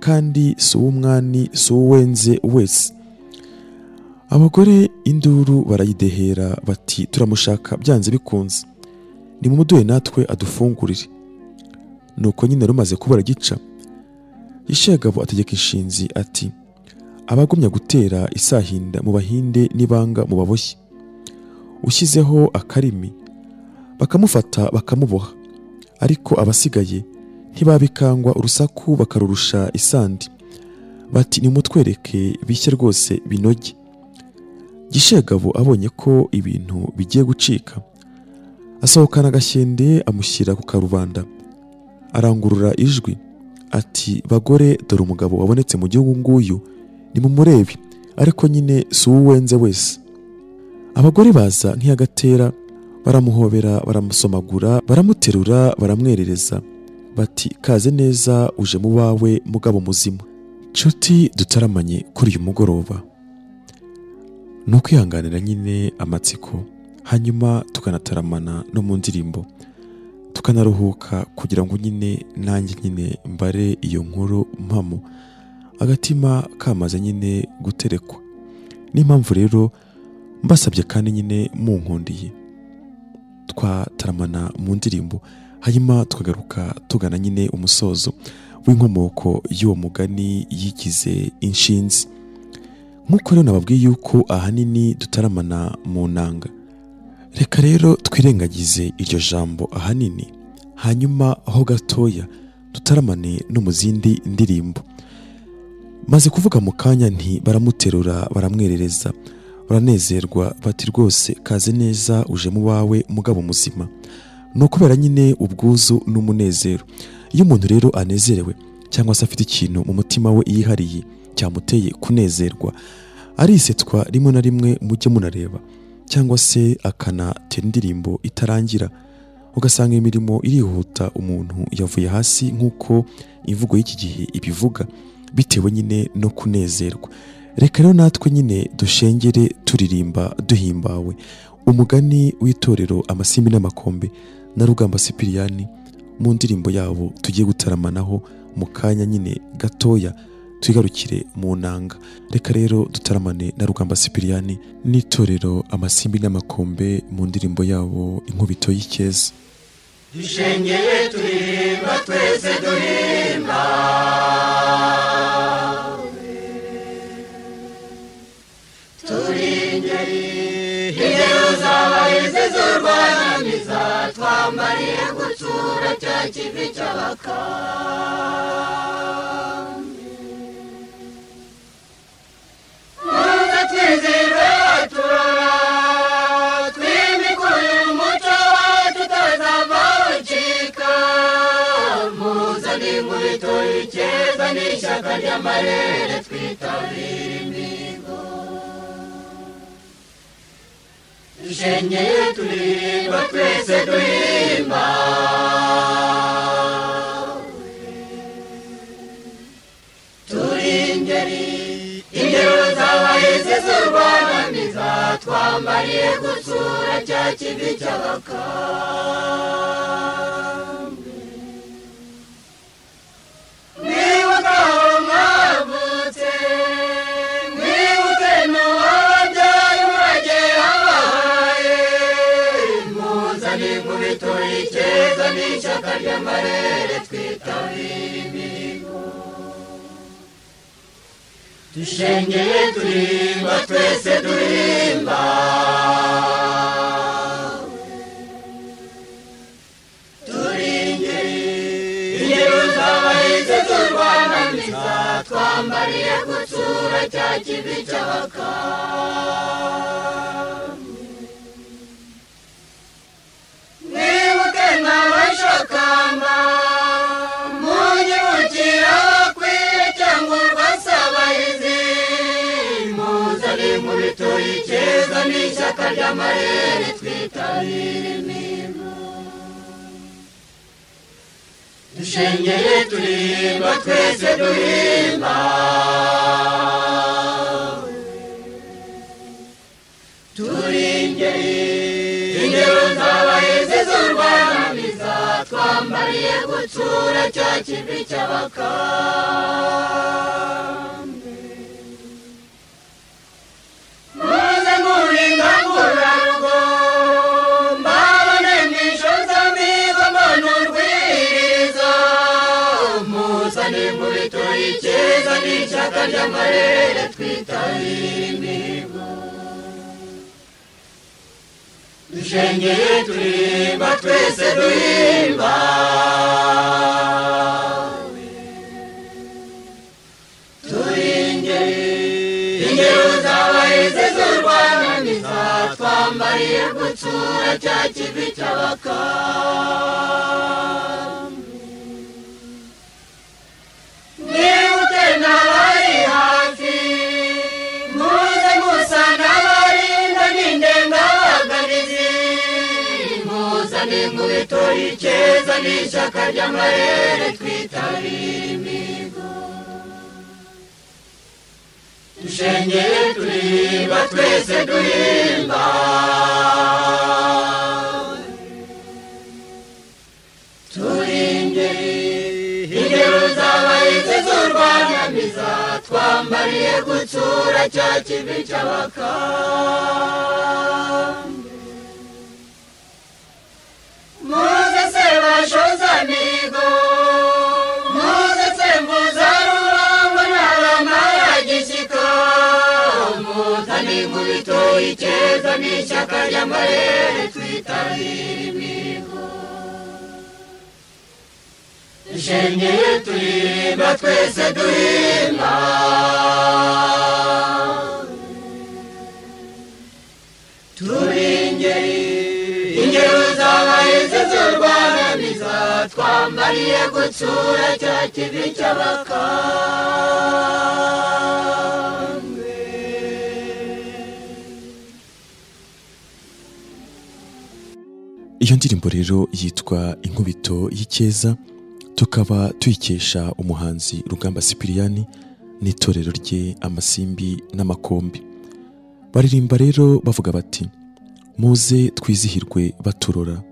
kandi si uw'umwani si uwenze wese. Abagore induru barayidehera bati turamushaka byanze bikunze, nimumuduhe natwe adufungurire. Nuko nyine rumaze kubura gica, Gishegabo ategeka inshinzi ati abagumya gutera isahinda mu bahinde nibanga mu baboshye. Ushyizeho akarimi bakamufata bakamuboha, ariko abasigaye ntibabikangwa urusaku bakarurusha isandi. Bati nimutwereke bishye rwose binoge. Gishegabo abonye ko ibintu bigiye gucika asohokana Gashyende amushyira ku karubanda. Arangurura ijwi ati bagore dore umugabo wabonetse mu gihugu nguyu nimumurebe, ariko nyine si uwenze wese. Abagore baza nk'iyagatera baramuhobera baramusomagura baramuterura baramwerereza bati kaze neza uje mu bawe mugabo muzima. Nshuti dutaramanye kuri uyu mugoroba, ni ukwihanganira nyine amatsiko, hanyuma tukanataramana no mu ndirimbo, tukanaruhuka kugira ngo nyine nanjye nyine mbare iyo nkuru mpamo agatima kamaze nyine guterekwa. N'impamvu rero mbasabye kandi nyine munkundiye twataramana mu ndirimbo, hanyuma tukagaruka tugana nyine umusozo w'inkomoko y'uwo mugani yigize inshinzi. Nk'uko rero nababwiye yuko ahanini dutaramana mu nanga, reka rero twirengagize iryo jambo ahanini, hanyuma aho gatoya dutaramane no mu zindi ndirimbo. Maze kuvuga mu kanya nti baramuterura baramwerereza baranezerwa bati rwose kaze neza uje mu bawe mugabo muzima. No kubera nyine ubwuzu n'umunezero. Iyo umuntu rero anezerewe cyangwa se afite ikintu mu mutima we yihariye cyamuteye kunezerwa, arisetwa rimwe na rimwe mujye munareba, cyangwa se akanatera indirimbo itarangira, ugasanga imirimo irihuta umuntu yavuye hasi nk'uko imvugo y'iki gihe ibivuga, bitewe nyine no kunezerwa. Reka rero natwe nyine dushengere turirimba duhimbawe umugani w'itorero Amasimbi n'Amakombe na Rugamba Sipiriyani mu ndirimbo yabo tugiye gutaramanaho mu kanya nyine gatoya, twigarukire mu nanga. Reka rero dutaramane na Rugamba Sipiriyani n'itorero Amasimbi n'Amakombe mu ndirimbo yabo Inkubito y'Icyeza. Dushengeye turirimba twese duhimba, turi ingeri ingero z'abahizi. z'abahizi z'urwanamiza twambariye gutsura cya kivi cy'abakambwe. Muze twizihirwe turora twimike uyu muco wacu utazava ucika. Muzane inkubito y'ikeza n'ishyaka ry'amarere twitabire imihigo. Dushengeye turirimba twese duhimba turi ingeri ingero z'abahizi z'urwanamiza twambariye gutsura cya kivi cy'abakambwe. Mwibuke aho mwavutse mwibuke n'uwababyaye umurage yabahaye. Muzane inkubito y'ikeza n'ishyaka ry'amarere twitabire imihigo. Dushengeye turirimba twese duhimba turi ingeri ingero z'abahizi z'urwanamiza twambariye gutsura cya kivi cy'abakambwe. Mwibuke n'abashakamba munyibukire abakwiye cyangwa urwasabahizi. Muzane inkubito y'ikeza n'ishyaka ry'amarere twitabire imihigo. Dushengeye turirimba twese duhimba turi ingeri ingero z'abahizi z'urwanamiza twambariye gutsura cya kivi cy'abakambwe. Muze muringangurarugo mbabone mwishoza mbona urwirizo. Muzane inkubito y'ikeza n'ishyaka ry'amarere twitabire imihigo. Dushengeye turirimba twese duhimba turi ingeri ingero z'abahizi z'urwanamiza twambariye gutsura cya kivi cy'abakambwe. Mwibuke n'abari hafi muze musa n'abarinda n'indengabaganizi. Muzane inkubito y'ikeza n'ishyaka ry'amarere twitabire imihigo. Dushengeye turirimba twese duhimba turi ingeri ingero z'abahizi z'urwanamiza twambariye gutsura cya kivi cy'abakambwe. Muze se bashoza mihigo muze se mvuzarurangwa n'abamaragishyika. Muzane inkubito y'ikeza n'ishyaka ry'amarere twitabire imihigo. Dushengeye turirimba twese duhimba turi ingeri ingero z'abahizi z'urwanamiza twambariye gutsura cya kivi cy'abakambwe. Iyo ndirimbo rero yitwa Inkubito y'Icyeza, tukaba tuyikesha umuhanzi Rugamba Sipiriyani n'itorero rye Amasimbi n'Amakombe. Baririmba rero bavuga bati muze twizihirwe baturora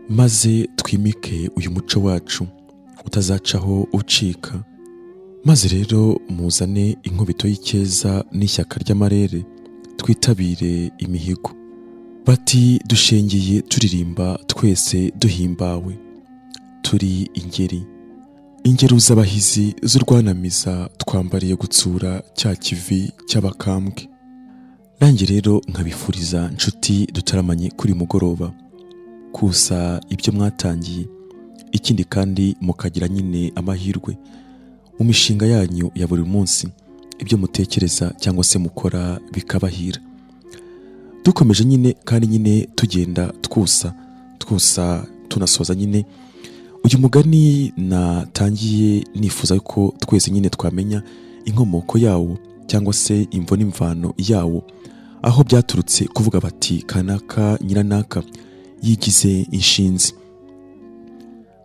maze twimike uyu muco wacu utazacaho ucika. Maze rero muzane inkubito y'Icyeza n'ishyaka ry'amarere twitabire imihigo. Bati dushengeye turirimba twese duhimbawe turi ingeri ingero z'abahizi z'urwanamiza twambariye gutsura cya kivi cy'abakambwe. Nanjye rero nkabifuriza nshuti dutaramanye kuri mugoroba kusa ibyo mwatangiye, ikindi kandi mukagira nyine amahirwe mu mishinga yanyu ya buri munsi, ibyo mutekereza cyangwa se mukora bikabahira. Dukomeje nyine kandi nyine tugenda twusa twusa tunasoza nyine uyu mugani natangiye nifuza ko twese nyine twamenya inkomoko yawo cyangwa se imvo n'imvano yawo, aho byaturutse kuvuga bati kanaka nyiranaka yigize inshinzi.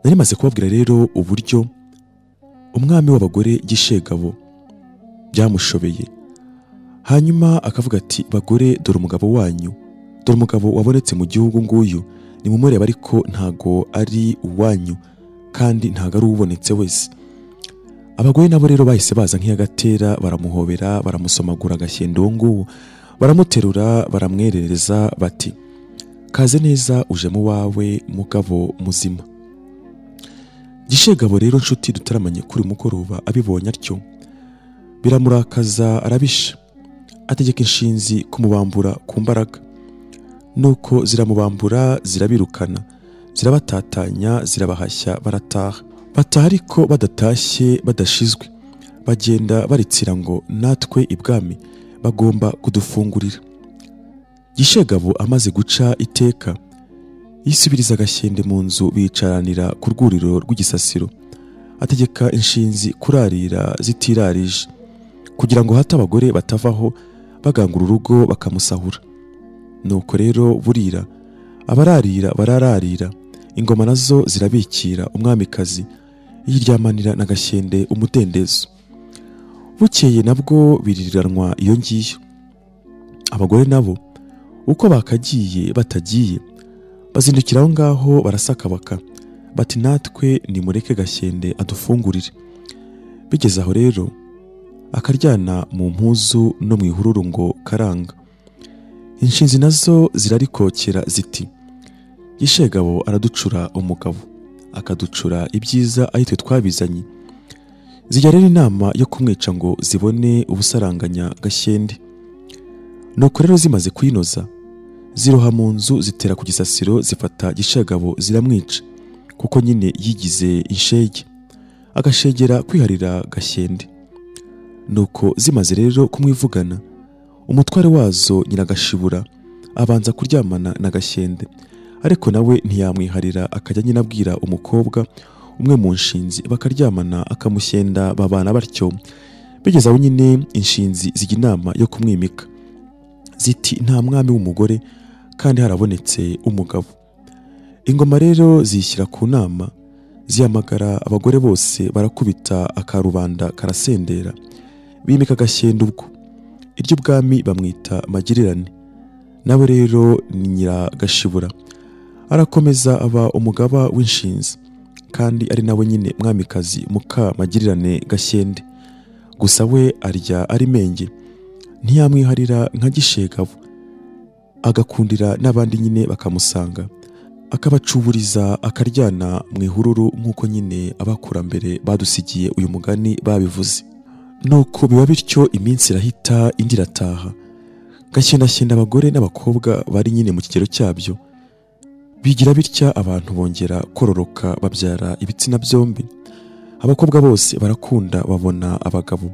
Nari maze kubabwira rero uburyo umwami w'abagore Gishegabo byamushobeye, hanyuma akavuga ati bagore dore umugabo wanyu, dore umugabo wabonetse mu gihugu nguyu, nimumureba ariko ntago ari uwanyu kandi ntago ari ubonetse wese. Abagore nabo rero bahise baza nk'iyagatera, baramuhobera, baramusomagura agashyendo uwo nguwo, baramuterura, baramwerereza bati kaze neza uje mu wawe mugabo muzima. Gishegabo rero nshuti dutaramanye kuri mugoroba abibonye atyo biramurakaza, arabisha, ategeka inshinzi kumubambura ku mbaraga. Nuko ziramubambura, zirabirukana, zirabatatanya, zirabahashya, barataha. Bataha ariko badatashye badashizwe, bagenda baritsira ngo natwe ibwami bagomba kudufungurira. Gishegabo amaze guca iteka yisubiriza agashyende mu nzu, bicaranira ku rwuriro rw'igisasiro, ategeka inshinzi kurarira zitirarije kugira ngo hato abagore batavaho bagangura urugo bakamusahura. Nuko rero burira, abararira barararira, ingoma nazo zirabikira, umwamikazi yiryamanira n'agashyende umudendezo. Bukeye nabwo biririranwa iyo ngiyo. Abagore nabo uko bakagiye batagiye bazindukira aho ngaho barasakabaka bati natwe nimureke Gashyende adufungurire. Bigeze aho rero akaryana mu mpuzu no mu ihururu ngo karanga. Inshinzi nazo zirarikokera ziti Gishegabo araducura umugabo, akaducura ibyiza ari twe twabizanye. Zijya rero inama yo kumwica ngo zibone ubusaranganya Gashyende. Nuko rero zimaze kuyinoza ziroha mu nzu, zitera ku gisasiro, zifata Gishegabo ziramwica, kuko nyine yigize inshege agashegera kwiharira Gashyende. Nuko zimaze rero kumwivugana, umutware wazo Nyiragashibura abanza kuryamana na Gashyende, ariko nawe ntiyamwiharira, akajya nyine abwira umukobwa umwe mu nshinzi bakaryamana, akamushyenda, babana batyo. Bigeze aho nyine inshinzi zijya inama yo kumwimika, ziti nta mwami w'umugore kandi harabonetse umugabo. Ingoma rero zishyira ku nama, zihamagara abagore bose, barakubita akarubanda karasendera, bimika Gashyende ubwo. Iry'ubwami bamwita Magirirane, nawe rero ni Nyiragashibura, arakomeza aba umugaba w'inshinzi kandi ari nawe nyine mwamikazi muka Magirirane Gashyende. Gusa we arya ari menge, ntiyamwiharira nka Gishegabo, agakundira n'abandi nyine bakamusanga, akabacuburiza akaryana mu ihururu nk'uko nyine abakurambere badusigiye uyu mugani babivuze. Nuko biba bityo, iminsi irahita indi irataha. Gashyendashyenda abagore n'abakobwa bari nyine mu kigero cyabyo bigira bitya, abantu bongera kororoka babyara ibitsina byombi. Abakobwa bose barakunda babona abagabo,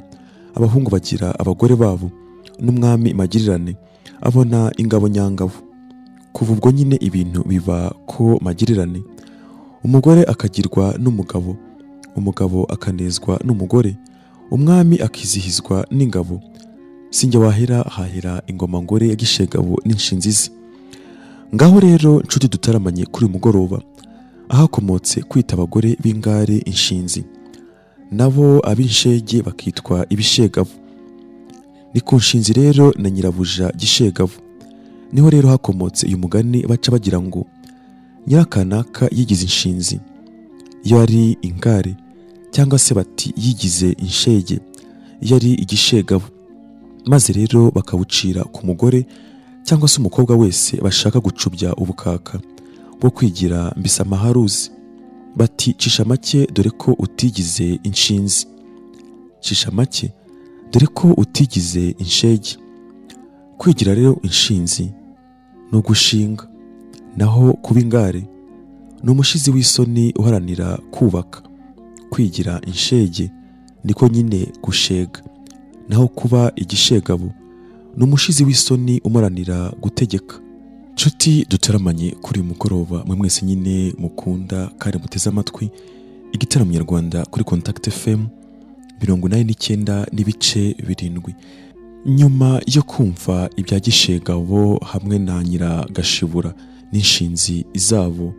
abahungu bagira abagore babo, n'umwami Magirirane abona ingabo nyangabo. Kuva ubwo nyine ibintu biba ko Magirirane, umugore akagirwa n'umugabo, umugabo akanezwa n'umugore, umwami akizihizwa n'ingabo. Sinjye wahera hahera ingoma ngore ya Gishegabo n'inshinzi ze. Ngaho rero nshuti dutaramanye kuri mugoroba, ahakomotse kwita abagore b'ingare inshinzi, nabo ab'inshege bakitwa ibishegabo. Ni ku nshinzi rero na nyirabuja Gishegabo niho rero hakomotse uyu mugani baca bagira ngo nyirakanaka yigize inshinzi iyo ari ingare, cyangwa se bati yigize inshege iyo ari igishegabo. Maze rero bakawucira ku mugore cyangwa se umukobwa wese bashaka gucubya ubukaka bwo kwigira mbisamaharuzi, bati cisha make dore ko utigize inshinzi, cisha make dore ko utigize inshege. Kwigira rero inshinzi no gushinga, naho kuba ingare ni umushizi w'isoni uharanira kubaka. Kwigira inshege niko nyine gushega, naho kuba igishegabo ni umushizi w'isoni umuranira gutegeka. Nshuti dutaramanye kuri uyu mugoroba, mwe mwese nyine mukunda kandi muteze amatwi igitaramo nyarwanda kuri Contact FM 89.7. Nyuma yo kumva ibya Gishegabo hamwe na Nyiragashibura n'inshinzi zabo,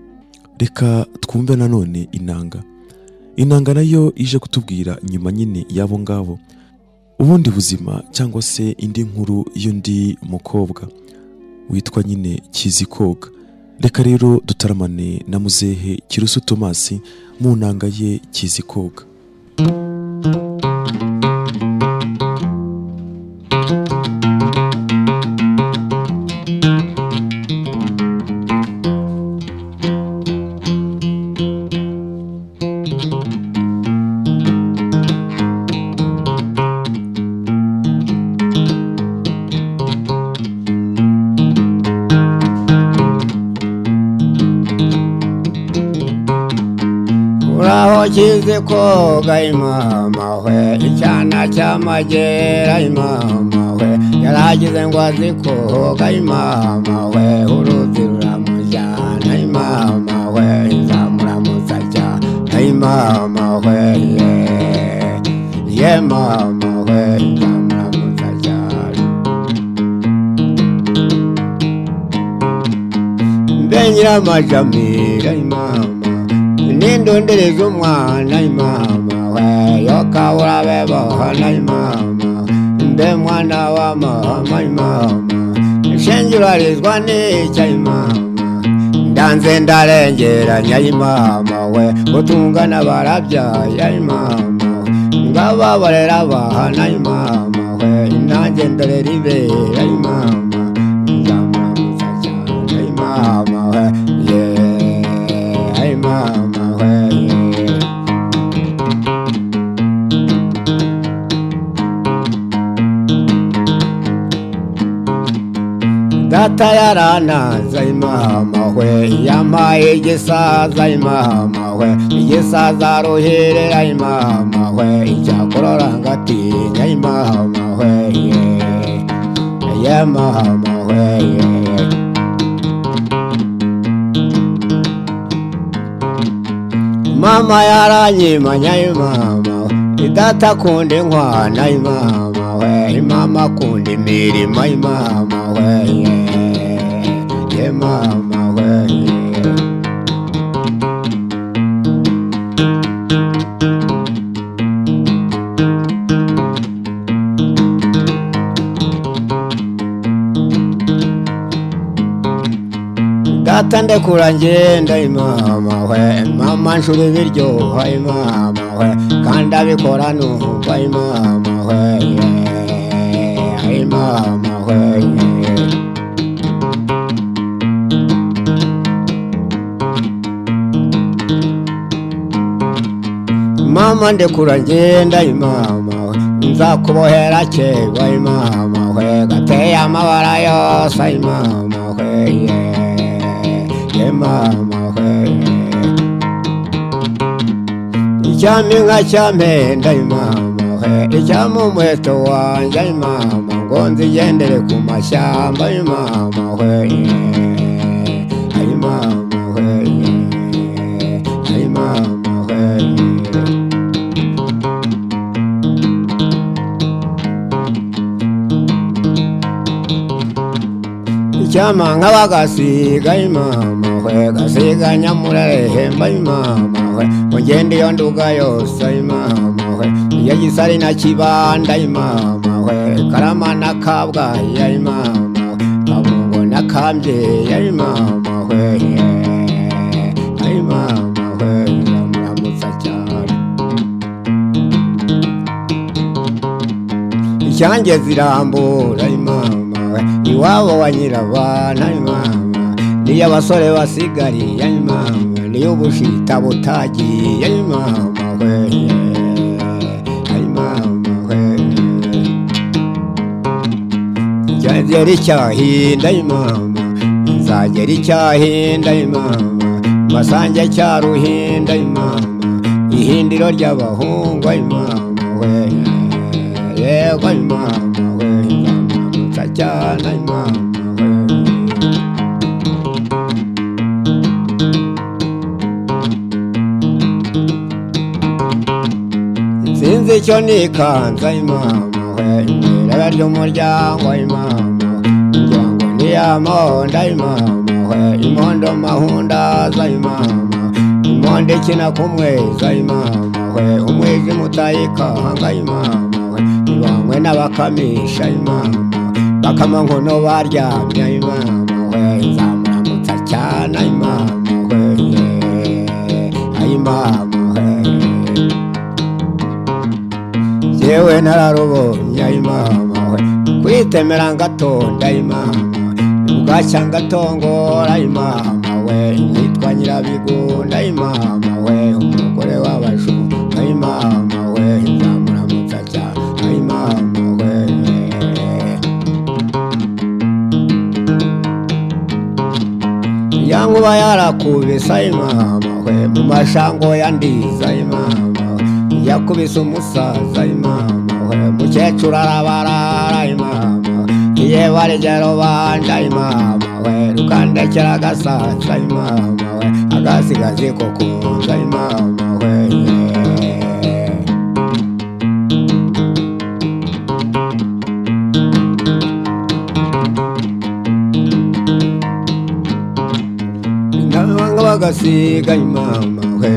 reka twumve nanone inanga. Inanga nayo ije kutubwira nyuma nyine yabo ngabo ubundi buzima cyangwa se indi nkuru y'undi mukobwa witwa nyine Kizikoga. Reka rero dutaramane na muzehe Kirusu Thomas mu nanga ye Kizikoga. Kizikoga imama we, icyana cy'amagera imama we, yaragize ngo azikoga imama we, uruzi ruramujyana imama we, izamuramutsa cyane imama we, ye mama we, izamuramutsa cyane. Mbe nyiramajamira imama, nindondereza umwana imama we, yokabura bebohana imama, mbe mwana wa mama imama, nshingirarizwa n'icya imama, ndanze ndarengeranya imama we, utungana barabyaye imama, ngababarera bahana imama we, nanjye ndarera ibera imama, nzamuramutsa cyane imama we, ye imama we. Data yaranaza imama we, yampaye igisaza imama we, igisaza ruherera imama we, icyakorora ngatinya imama we, ye mama we. Mama yaranyimanya imama, data akunda inkwana imama we, mama akunda imirimo imama we, ye mama we. Data ndekura ngenda imama we, mama nshura ibiryoha imama we, kandi abikora numva imama we, imama we. Mama ndekura ngenda imama we, nzakubohera kegwa imama we, gateye amabara yose imama we, ye mama we. Icyampa inka cyampenda imama we, icyampa umuheto wanjye imama, ngo nzigendere ku mashyamba imama we, imama we, imama we. Icyampa nk'abagasiga imama we, gasiga nyamurarehemba imama we, mugende iyo nduga yose imama we, iyo Gisari na Kibanda imama we, Karama na Kabgayi imama we, Kabungo na Kambyeyi imama we, imama we, muramutsa cyane. Icyange zirambura imama we, iwabo wa nyirabana imama, niyo abasore basigariye imama, niyo ubushita butagiye imama we, imama we. Nzagera icyahinda imama, nzagera icyahinda imama, masange cyaruhinda imama, ihindiro ry'abahungu imama we, yego imama we, nzamuramutsa cyane imama we. Sinzi icyo nikanza imama we, irebe ry'umuryango imama, ngira ngo ni ya monda imama we, imondo mahundaza imama, imondo ikina kumweza imama we, umwijima utayikanga imama we, ibangwe n'abakamisha imama, bakama nkono baryamye imama we, nzamuramutsa cyane imama we, imama we. Yewe nararubonye imama we, kwitemera ngatonda imama, bugacya ngatongora imama we, nitwa Nyirabigunda imama we, umugore w'abajura imama we, nzamuramutsa cyane imama we. Ya nkuba yarakubisa imama we, mu mashango ya Ndiza imama, yakubise umusaza imama we, mukecuru arabarara imama, iye barigero banda imama we, rukandekera agasaza imama we, agasigazi ko kunza imama we. Nabanga bagasiga imama we,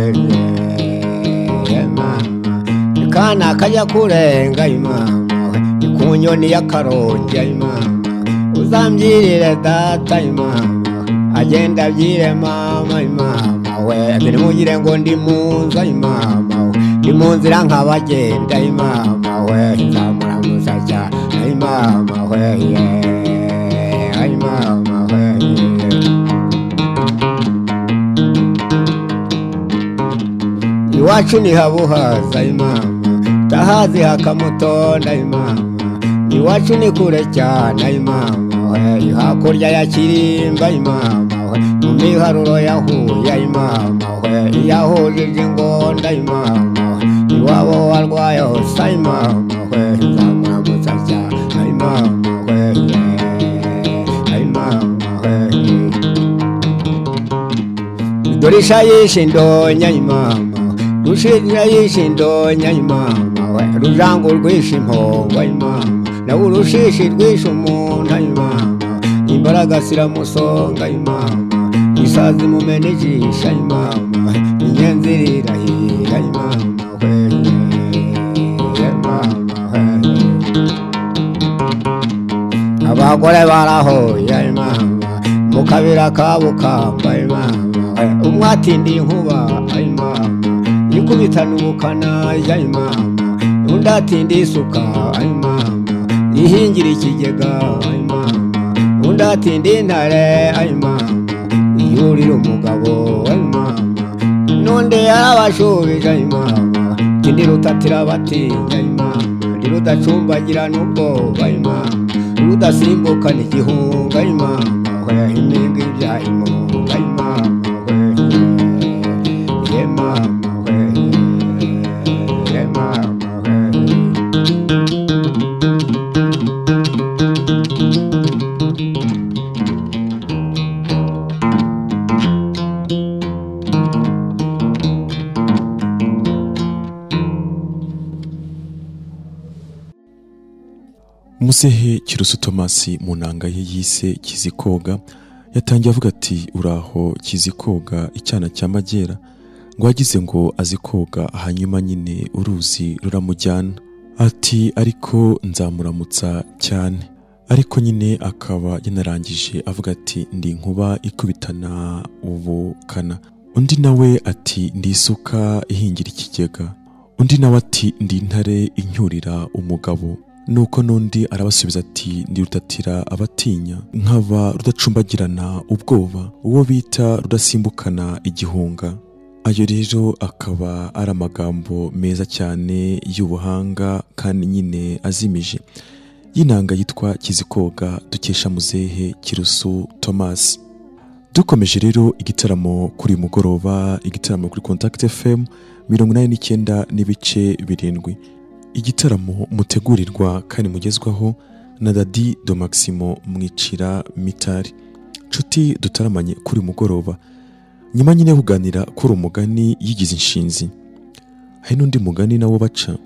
kana kajya kurenga imama we, ikunyoni y'akarongi imama, uzambyirire data imama, agenda abyire mama imama we, ntimugire ngo ndi mu nzu imama we, ndi mu nzira nk'abagenda imama we, nzamuramutsa cyane imama we, imama we. Iwacu ni habuhaza imama, tahazi hakamutonda imama, iwacu ni kure cyane imama we, hakurya ya Kirimba imama we, mu miharuro ya Huye imama we, iyahujije ingonda imama we, iwabo warwaye hose imama we, nzamuramutsa cyane imama we, imama we. Dore isha yishe indonya imama, rushinja yishe indonya imama we, rujango rwishe impongo imama, nawe urushishi rwishe umuntu imama, imbaraga ziramusonga imama, isazi mumena ijisho imama, inyenzi irahira imama we, imama we. Abagore barahoye imama, mu kabira ka Bukamba imama we, umwe atindiye inkuba imama, ikubitana ubukana ya imama, undi atinda isuka imama, ihingira ikigega imama, undi atinda intare imama, yurira umugabo imama, n'undi yarabashubije imama, tindi rutatira batinya imama, ndi rudacumbagira n'ubwoba imama, rudasimbukana igihunga imama we, impinga ibyaha imunga imama we, imama we, imama we. Muzehe Kirusu Tomasi mu nanga ye yise Kizikoga yatangiye avuga ati uraho Kizikoga icyana cya Magera, ngo agize ngo azikoga hanyuma nyine uruzi ruramujyana, ati ariko nzamuramutsa cyane. Ariko nyine akaba yanarangije avuga ati ndi inkuba ikubitana ubukana, undi nawe ati ndi isuka ihingira ikigega, undi nawe ati ndi intare incyurira umugabo. Nuko nundi arabasubiza ati ndi rutatira abatinya, nkaba rudacumbagirana ubwoba, uwo bita rudasimbukana igihunga. Ayo rero akaba ari amagambo meza cyane y'ubuhanga kandi nyine azimije. y'inanga yitwa Kizikoga dukesha muzehe Kirusu Thomas. Dukomeje rero igitaramo kuri mugoroba, igitaramo kuri Contact FM 89.7, igitaramo mutegurirwa kandi mugezwaho na Dadi do Maximo Mwicira Mitari. Nshuti dutaramanye kuri mugoroba, nyuma nyine kuganira kuri umugani yigize inshinzi, hari n'undi mugani nawo baca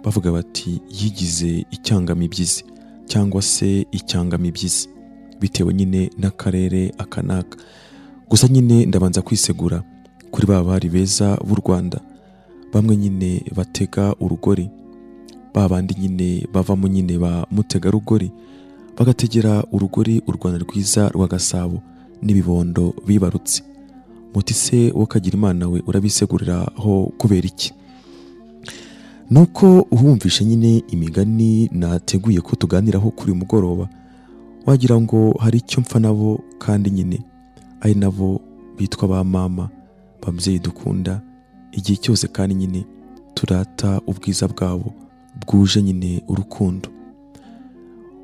bavuga bati yigize icyangamibyizi cyangwa se icyangamibyizi, bitewe nyine n'akarere akanaka. Gusa nyine ndabanza kwisegura kuri ba bari beza b'u Rwanda, bamwe nyine batega urugori, babandi nyine bavamo nyine ba mutegarugori, bagategera urugori u Rwanda rwiza rwa Gasabo n'ibibondo bibarutse. Muti se wo kagira Imana we urabisegurira ho kubera iki? Nuko uhumvishe nyine imigani nateguye ko tuganiraho kuri mugoroba, wagira ngo hari icyo mpfa nabo, kandi nyine ari nabo bitwa ba mama bamzeyi dukunda igihe cyose, kandi nyine turata ubwiza bwabo bwuje nyine urukundo.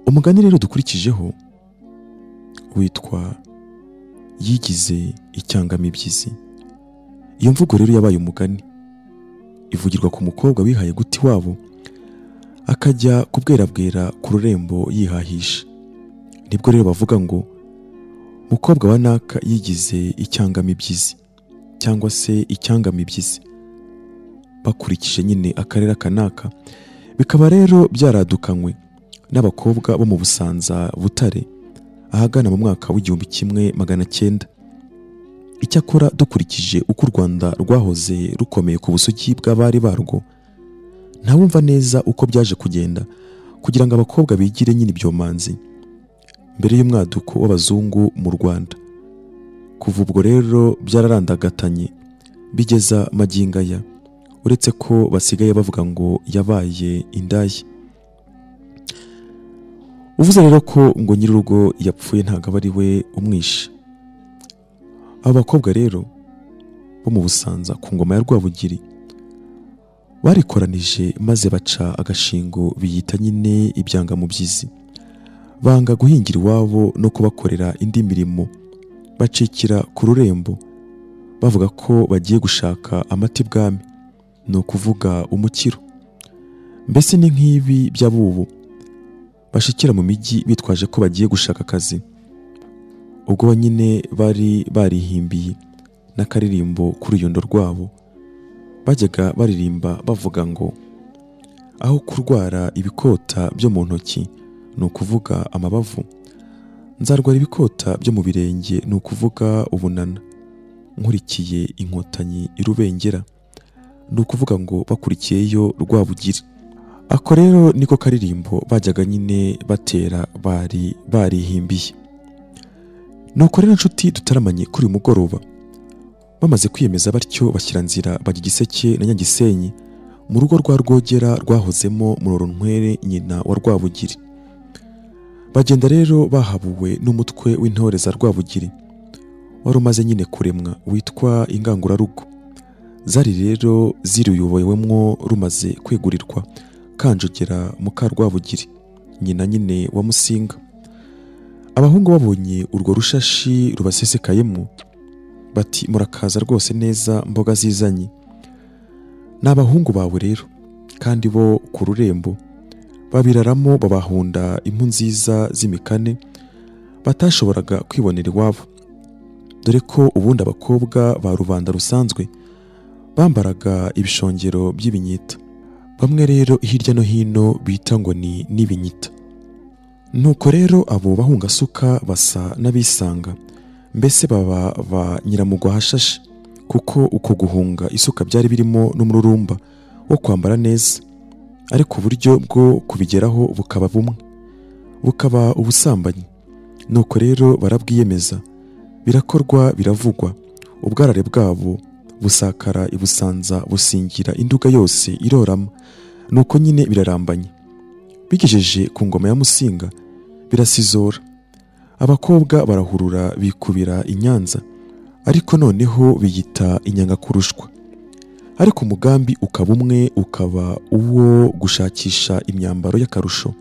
Umugani rero dukurikijeho witwa yigize icyangamibyizi. Iyo mvugo rero yabaye umugani, ivugirwa ku mukobwa wihaye guti wabo akajya kubwerabwera ku rurembo yihahisha. Nibwo rero bavuga ngo mukobwa wa naka yigize icyangamibyizi cyangwa se icyangamibyizi, bakurikije nyine akarere kanaka. Bikaba rero byaradukanywe n'abakobwa bo mu Busanza Butare ahagana mu mwaka w'1900. Icyakora dukurikije uko u Rwanda rwahoze rukomeye ku busugi bw'abari barwo, ntawumva neza uko byaje kugenda kugira ngo abakobwa bigire nyine ibyomanzi mbere y'umwaduko w'abazungu mu Rwanda. Kuva ubwo rero byararandagatanye bigeza magingo aya, uretse ko basigaye bavuga ngo yabaye indaya. Uvuze rero ko ngo nyir'urugo yapfuye ntago aba ari we umwishe. Abo bakobwa rero bo mu Busanza ku ngoma ya Rwabugiri barikoranije maze baca agashingo biyita nyine ibyangamubyizi, banga guhingira iwabo no kubakorera indi mirimo, bacikira ku rurembo bavuga ko bagiye gushaka amata ibwami, ni ukuvuga umukiro. Mbese ni nk'ibi by'abubu bashikira mu mijyi bitwaje ko bagiye gushaka akazi. Ubwo nyine bari barihimbiye n'akaririmbo kuri ruyundo rwabo, bajyaga baririmba bavuga ngo aho kurwara ibikota byo mu ntoki, ni ukuvuga amabavu, nzarwara ibikota byo mu birenge, ni ukuvuga ubunana, nkurikiye inkotanyi irubengera, ni ukuvuga ngo bakurikiyeyo Rwabugiri. Ako rero niko karirimbo bajyaga nyine batera bari barihimbiye. Nuko rero nshuti dutaramanye kuri mugoroba, bamaze kwiyemeza batyo bashyira nzira bajya Igiseke na Nyagisenyi mu rugo rwa Rwogera rwahozemo Murorunkwere nyina wa Rwabugiri. Bagenda rero bahabuwe n'umutwe w'intore za Rwabugiri wari umaze nyine kuremwa witwa Ingangurarugo. Zari rero ziruyobowemwo rumaze kwegurirwa Kanjogera muka Rwabugiri nyina nyine wa Musinga. Abahungu babonye urwo rushashi rubasesekayemo bati murakaza rwose neza mboga zizanye. N'abahungu bawe rero kandi bo ku rurembo babiraramo babahunda impu nziza z'imikane batashoboraga kwibonera iwabo, dore ko ubundi abakobwa ba rubanda rusanzwe bambaraga ibishongero by'ibinyita, bamwe rero hirya no hino bita ngo ni n'ibinyita. Nuko rero abo bahungasuka basa n'abisanga, mbese baba ba nyiramugwa hashashe, kuko uko guhunga isuka byari birimo n'umururumba wo kwambara neza, ariko uburyo bwo kubigeraho bukaba bumwe, bukaba ubusambanyi. Nuko rero barabwiyemeza, birakorwa biravugwa, ubwarare bwabo busakara ibusanza busingira induga yose irorama. Nuko nyine birarambanye, bigejeje ku ngoma ya Musinga birasizora, abakobwa barahurura bikubira i Nyanza, ariko noneho biyita inyangakurushwa. Ariko umugambi ukaba umwe, ukaba uwo gushakisha imyambaro y'akarusho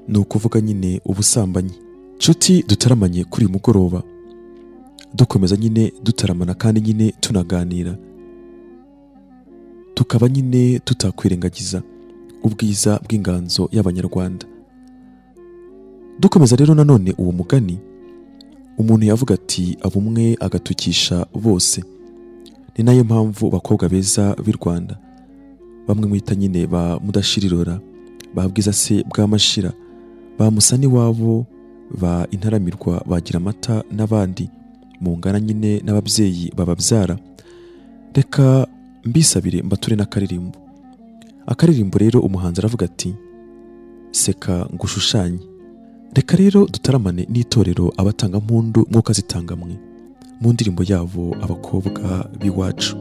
Ni ukuvuga nyine ubusambanyi. Nshuti dutaramanye kuri uyu mugoroba, dukomeza nyine dutaramana kandi nyine tunaganira, tukaba nyine tutakwirengagiza ubwiza bw'inganzo y'Abanyarwanda. Dukomeza rero nanone uwo mugani, umuntu yavuga ati abumwe agatukisha bose. Ni nayo mpamvu bakobwa beza b'i Rwanda bamwe mwita nyine ba Mudashirirora, ba Bwiza se bwa Mashira, ba Musani wabo, ba Intaramirwa, bagira amata n'abandi mungana nyine n'ababyeyi bababyara. Reka mbisabire mbature n'akaririmbo. Akaririmbo rero umuhanzi aravuga ati seka ngushushanye. Reka rero dutaramane n'itorero abatangampundu mwuka zitangamwe mu ndirimbo yabo abakobwa b'iwacu.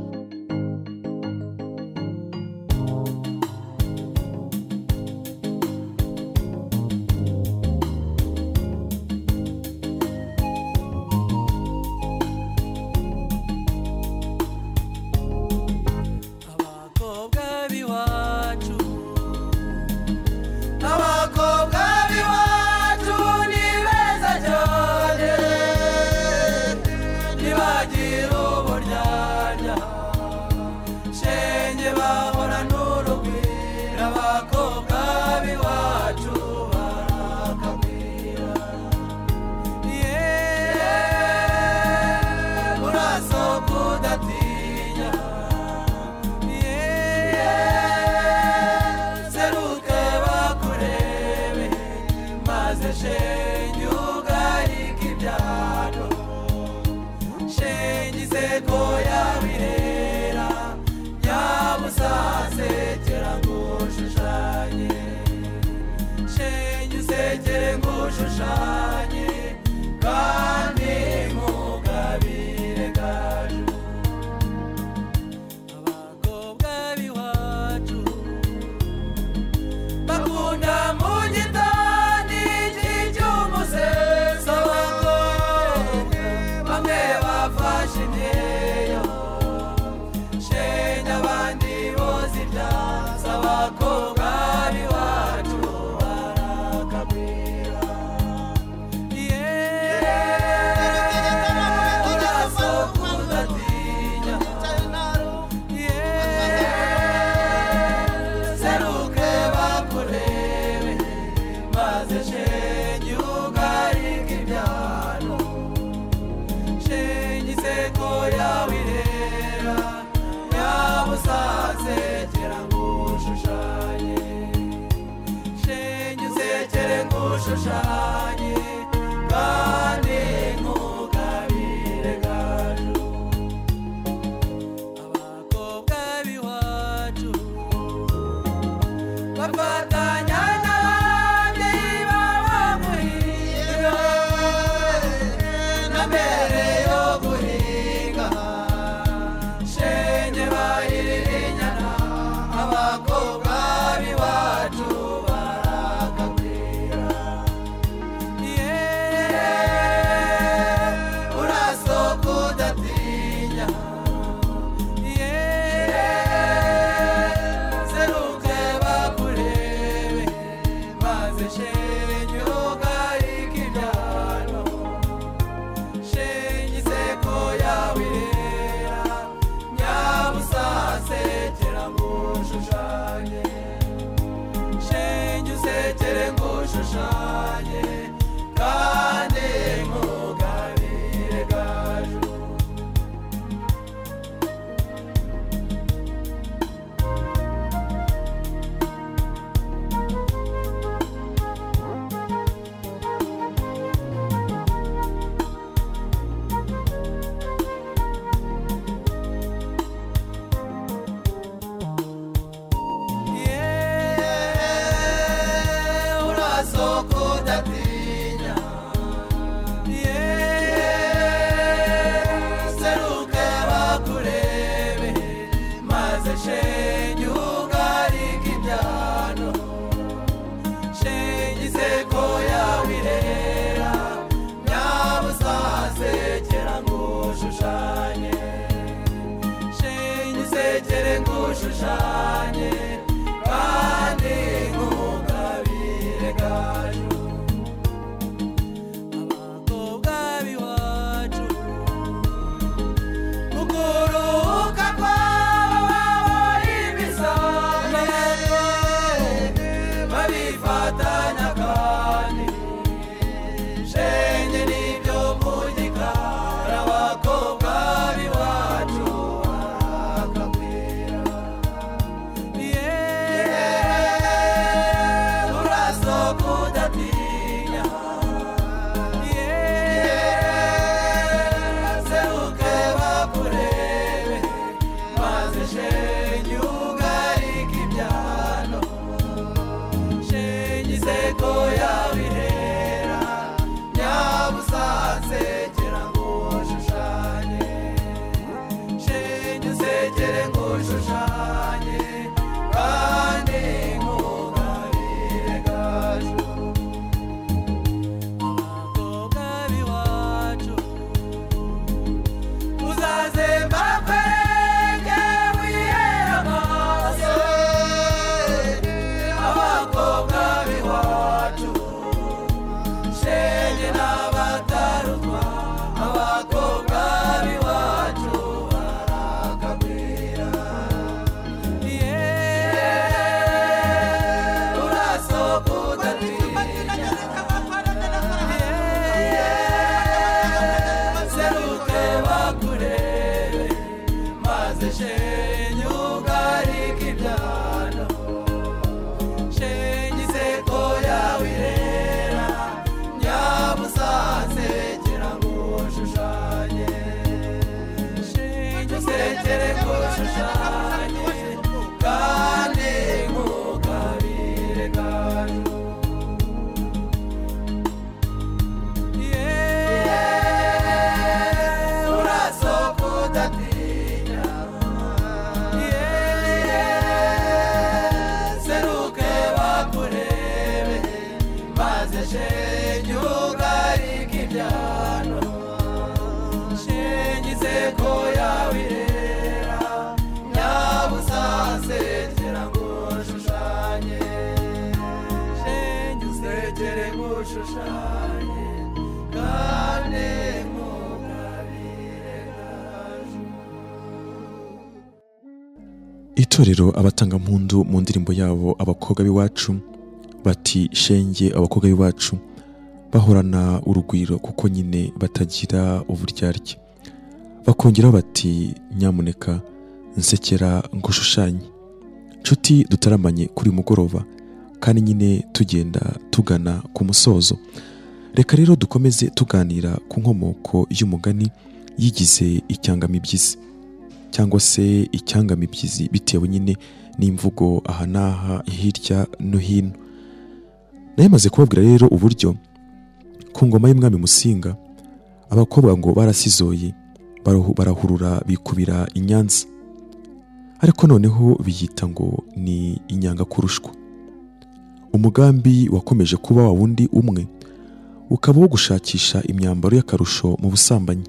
Ngushushanye kandi nkugabire gaju. ngushushanye kandi nkugabire gaju. Urasoka udatinya, seruke bakurebe, maze shenge ugarike ibyano, shenge inseko yawe irera, nyabusa nsekera ngushushanye, shenge usekere ngushushanye kandi nkugabire gaju. Itorero Abatangampundu mu ndirimbo yabo Abakobwa b'iwacu bati shenge abakobwa b'iwacu bahorana urugwiro kuko nyine batagira uburyarya. Bakongeraho bati nyamuneka nsekera ngushushanye. Nshuti dutaramanye kuri mugoroba kandi nyine tugenda tugana ku musozo. Reka rero dukomeze tuganira ku nkomoko y'umugani yigize icyangamibyizi cyangwa se icyangamibyizi bitewe nyine n'imvugo aha n'aha hirya no hino. Nayamaze kubabwira rero uburyo ku ngoma y'umwami Musinga abakobwa ngo barasizoye barahurura bikubira i Nyanza, ariko noneho biyita ngo ni inyanga kurushwa. Umugambi wakomeje kuba wa wundi umwe, ukaba wo gushakisha imyambaro y'akarusho mu busambanyi.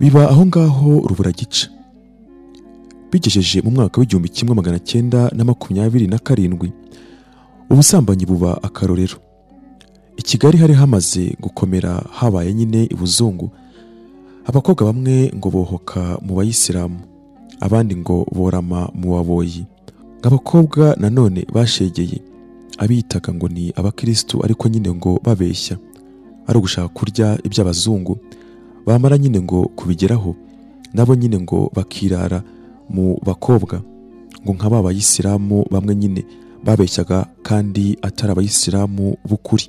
Biba aho ngaho ruburagica. Bigejeje mu mwaka w'1927 ubusambanyi buba akarorero. I Kigali hari hamaze gukomera, habaye nyine ibuzungu. Abakobwa bamwe ngo bohoka mu bayisilamu, abandi ngo borama mu baboyi. Abakobwa nanone bashegeye abitaga ngo ni abakristu, ariko nyine ngo babeshya ari ugushaka kurya iby'abazungu. Bamara nyine ngo kubigeraho nabo nyine ngo bakirara mu bakobwa ngo nka ba bayisilamu bamwe nyine babeshyaga kandi atari abayisilamu b'ukuri.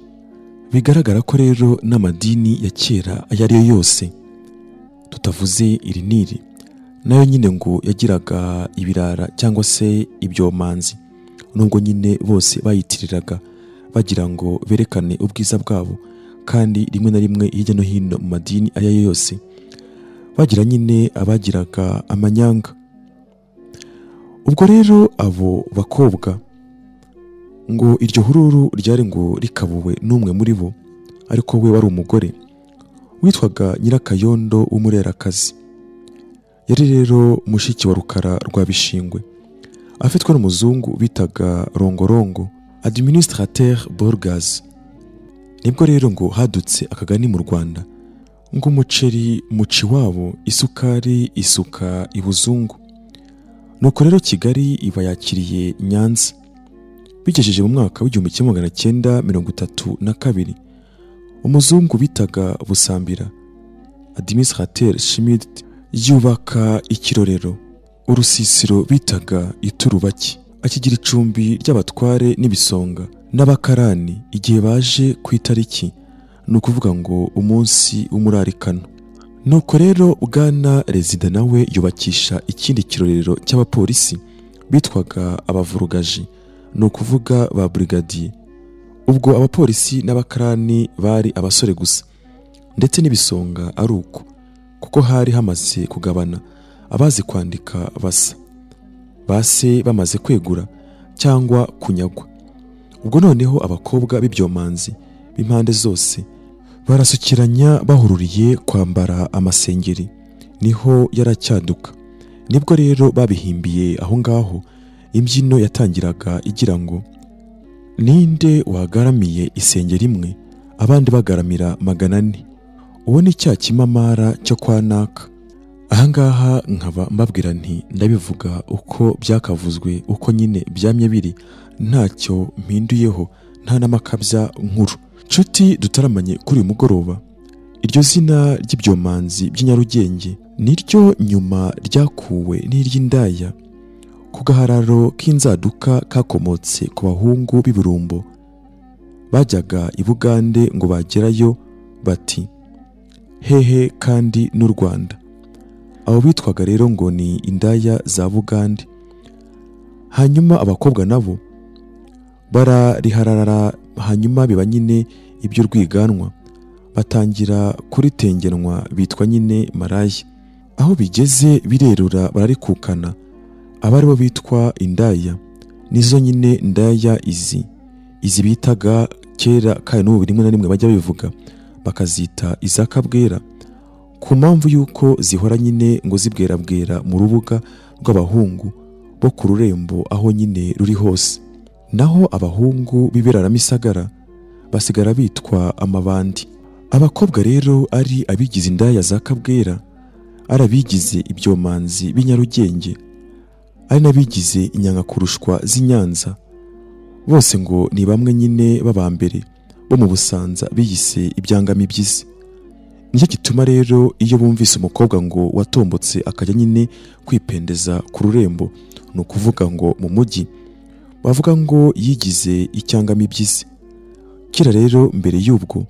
Bigaragara ko rero n'amadini ya kera ayo ari yo yose tutavuze iri n'iri, nayo nyine ngo yagiraga ibirara cyangwa se ibyomanzi, nubwo nyine bose bayitiriraga bagira ngo berekane ubwiza bwabo, kandi rimwe na rimwe hirya no hino mu madini ayo ari yo yose bagira nyine abagiraga amanyanga. Ubwo rero abo bakobwa ngo iryo hururu ryari ngo rikabuwe n'umwe muri bo, ariko we wari umugore witwaga Nyirakayondo w'umurerakazi. Yari rero mushiki wa Rukara rwa Bishingwe, afitwe n'umuzungu bitaga Rongorongo, administrateur Borgas. Nibwo rero ngo hadutse akagani mu Rwanda ngo umuceri muci wabo, isukari isuka ibuzungu. Nuko rero Kigali iba yakiriye Nyanza. Bigejeje mu mwaka w'1932 umuzungu bitaga Busambira, administrateur Schmidt, yubaka ikirorero urusisiro bitaga Iturubaki, akigira icumbi ry'abatware n'ibisonga n'abakarani igihe baje ku itariki, ni ukuvuga ngo umunsi w'umurarikano. Nuko rero Bwana Rezida nawe yubakisha ikindi kirorero cy'abapolisi bitwaga abavurugaji, ni ukuvuga ba brigadier. Ubwo abapolisi n'abakarani bari abasore gusa, ndetse n'ibisonga ari uko, kuko hari hamaze kugabana abazi kwandika basa base bamaze kwegura cyangwa kunyagwa. Ubwo noneho abakobwa b'ibyomanzi b'impande zose barasukiranya bahururiye kwambara amasengeri, niho yaracyaduka. Nibwo rero babihimbiye aho ngaho imbyino yatangiraga igira ngo ninde wagaramiye isengeri imwe abandi bagaramira 400. Uwo ni cya kimamara cyo kwa naka. Ahangaha nkaba mbabwira nti ndabivuga uko byakavuzwe, uko nyine byamye biri, ntacyo mpinduyeho, nta n'amakabya nkuru. Nshuti dutaramanye kuri uyu mugoroba, iryo zina ry'ibyomanzi by'inyarugenge niryo nyuma ryakuwe n'iry'indaya ku gahararo k'inzaduka kakomotse ku bahungu b'iburumbo bajyaga i Bugande ngo bagerayo bati hehe kandi n'u Rwanda. Abo bitwaga rero ngo ni indaya za Bugande. Hanyuma abakobwa nabo barariharara, hanyuma biba nyine iby'urwiganwa, batangira kuritengenwa bitwa nyine maraya. Aho bigeze birerura bararikukana, abari bo bitwa indaya nizo nyine ndaya izi bitaga kera, kandi n'ubu rimwe na rimwe bajya bivuga bakazita izakabwera, ku mpamvu yuko zihora nyine ngo zibwerabwera mu rubuga rw'abahungu bo ku rurembo aho nyine ruri hose. Naho abahungu b'ibiraramisagara basigara bitwa amabandi. Abakobwa rero ari abigize indaya za kabwera, ari abigize ibyomanzi b'inyarugenge, ari n'abigize inyangakurushwa z'inyanza, bose ngo ni bamwe nyine b'abambere bo mu Busanza biyise ibyangamibyizi. Nicyo gituma rero iyo bumvise umukobwa ngo watombotse akajya nyine kwipendeza ku rurembo, ni ukuvuga ngo mu mujyi, bavuga ngo yigize icyangamibyizi. Kera rero mbere y'ubwo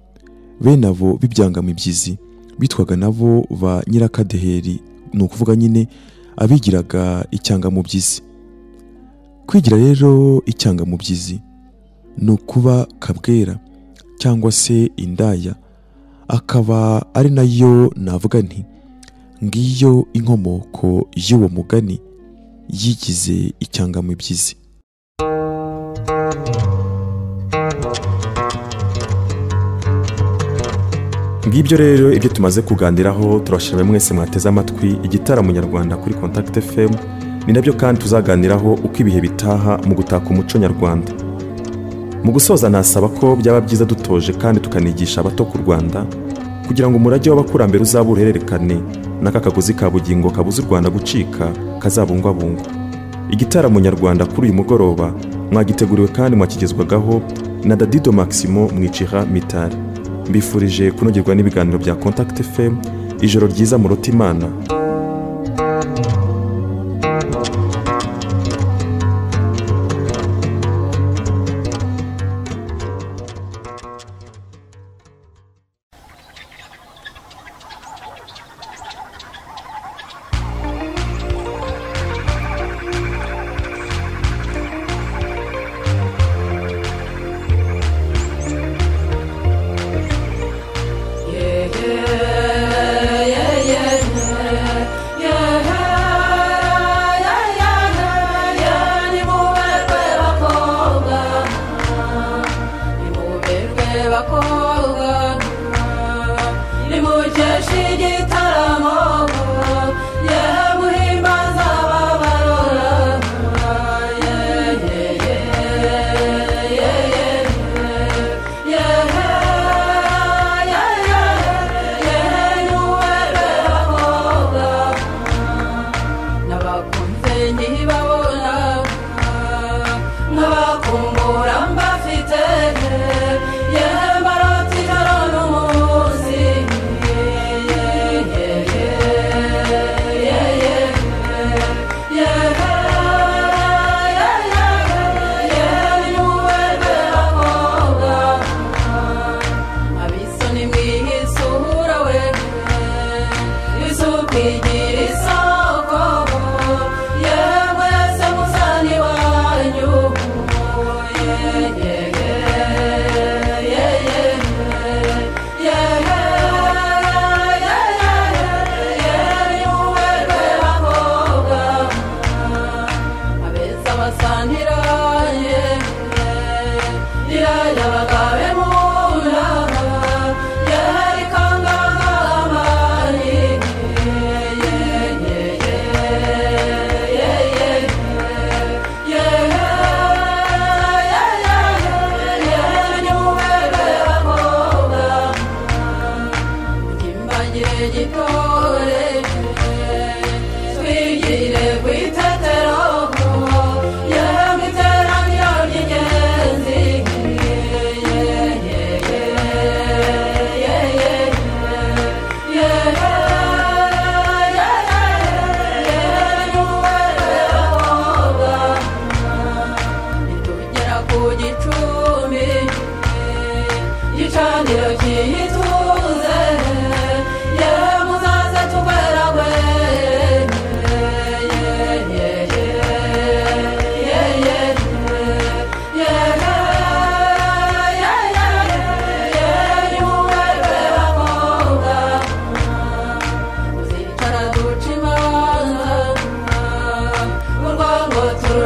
bene abo b'ibyangamibyizi bitwaga nabo ba nyirakadeheri, ni ukuvuga nyine abigiraga icyangamubyizi. Kwigira rero icyangamubyizi ni ukuba kabwera cyangwa se indaya, akaba ari nayo navuga nti ngiyo inkomoko y'uwo mugani yigize icyangamubyizi. Ngibyo rero ibyo tumaze kuganiraho. Turashimira mwese mwateze amatwi igitaramo nyarwanda kuri Contact FM. Ni nabyo kandi tuzaganiraho uko ibihe bitaha mu gutaka umuco nyarwanda. Mu gusoza nasaba ko byaba byiza dutoje kandi tukanigisha abato ku Rwanda, kugira ngo umurage w'abakurambere uzaba uruhererekane n'aka kagozi ka bugingo kabuza u Rwanda gucika kazabungwabungwa. Igitaramo nyarwanda kuri uyu mugoroba mwagiteguriwe kandi mwakigezwagaho na Dadido Maximo Mwicira Mitari. Mbifurije kunogerwa n'ibiganiro bya Contact FM. Ijoro ryiza murota Imana. Yeah.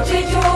Ruca.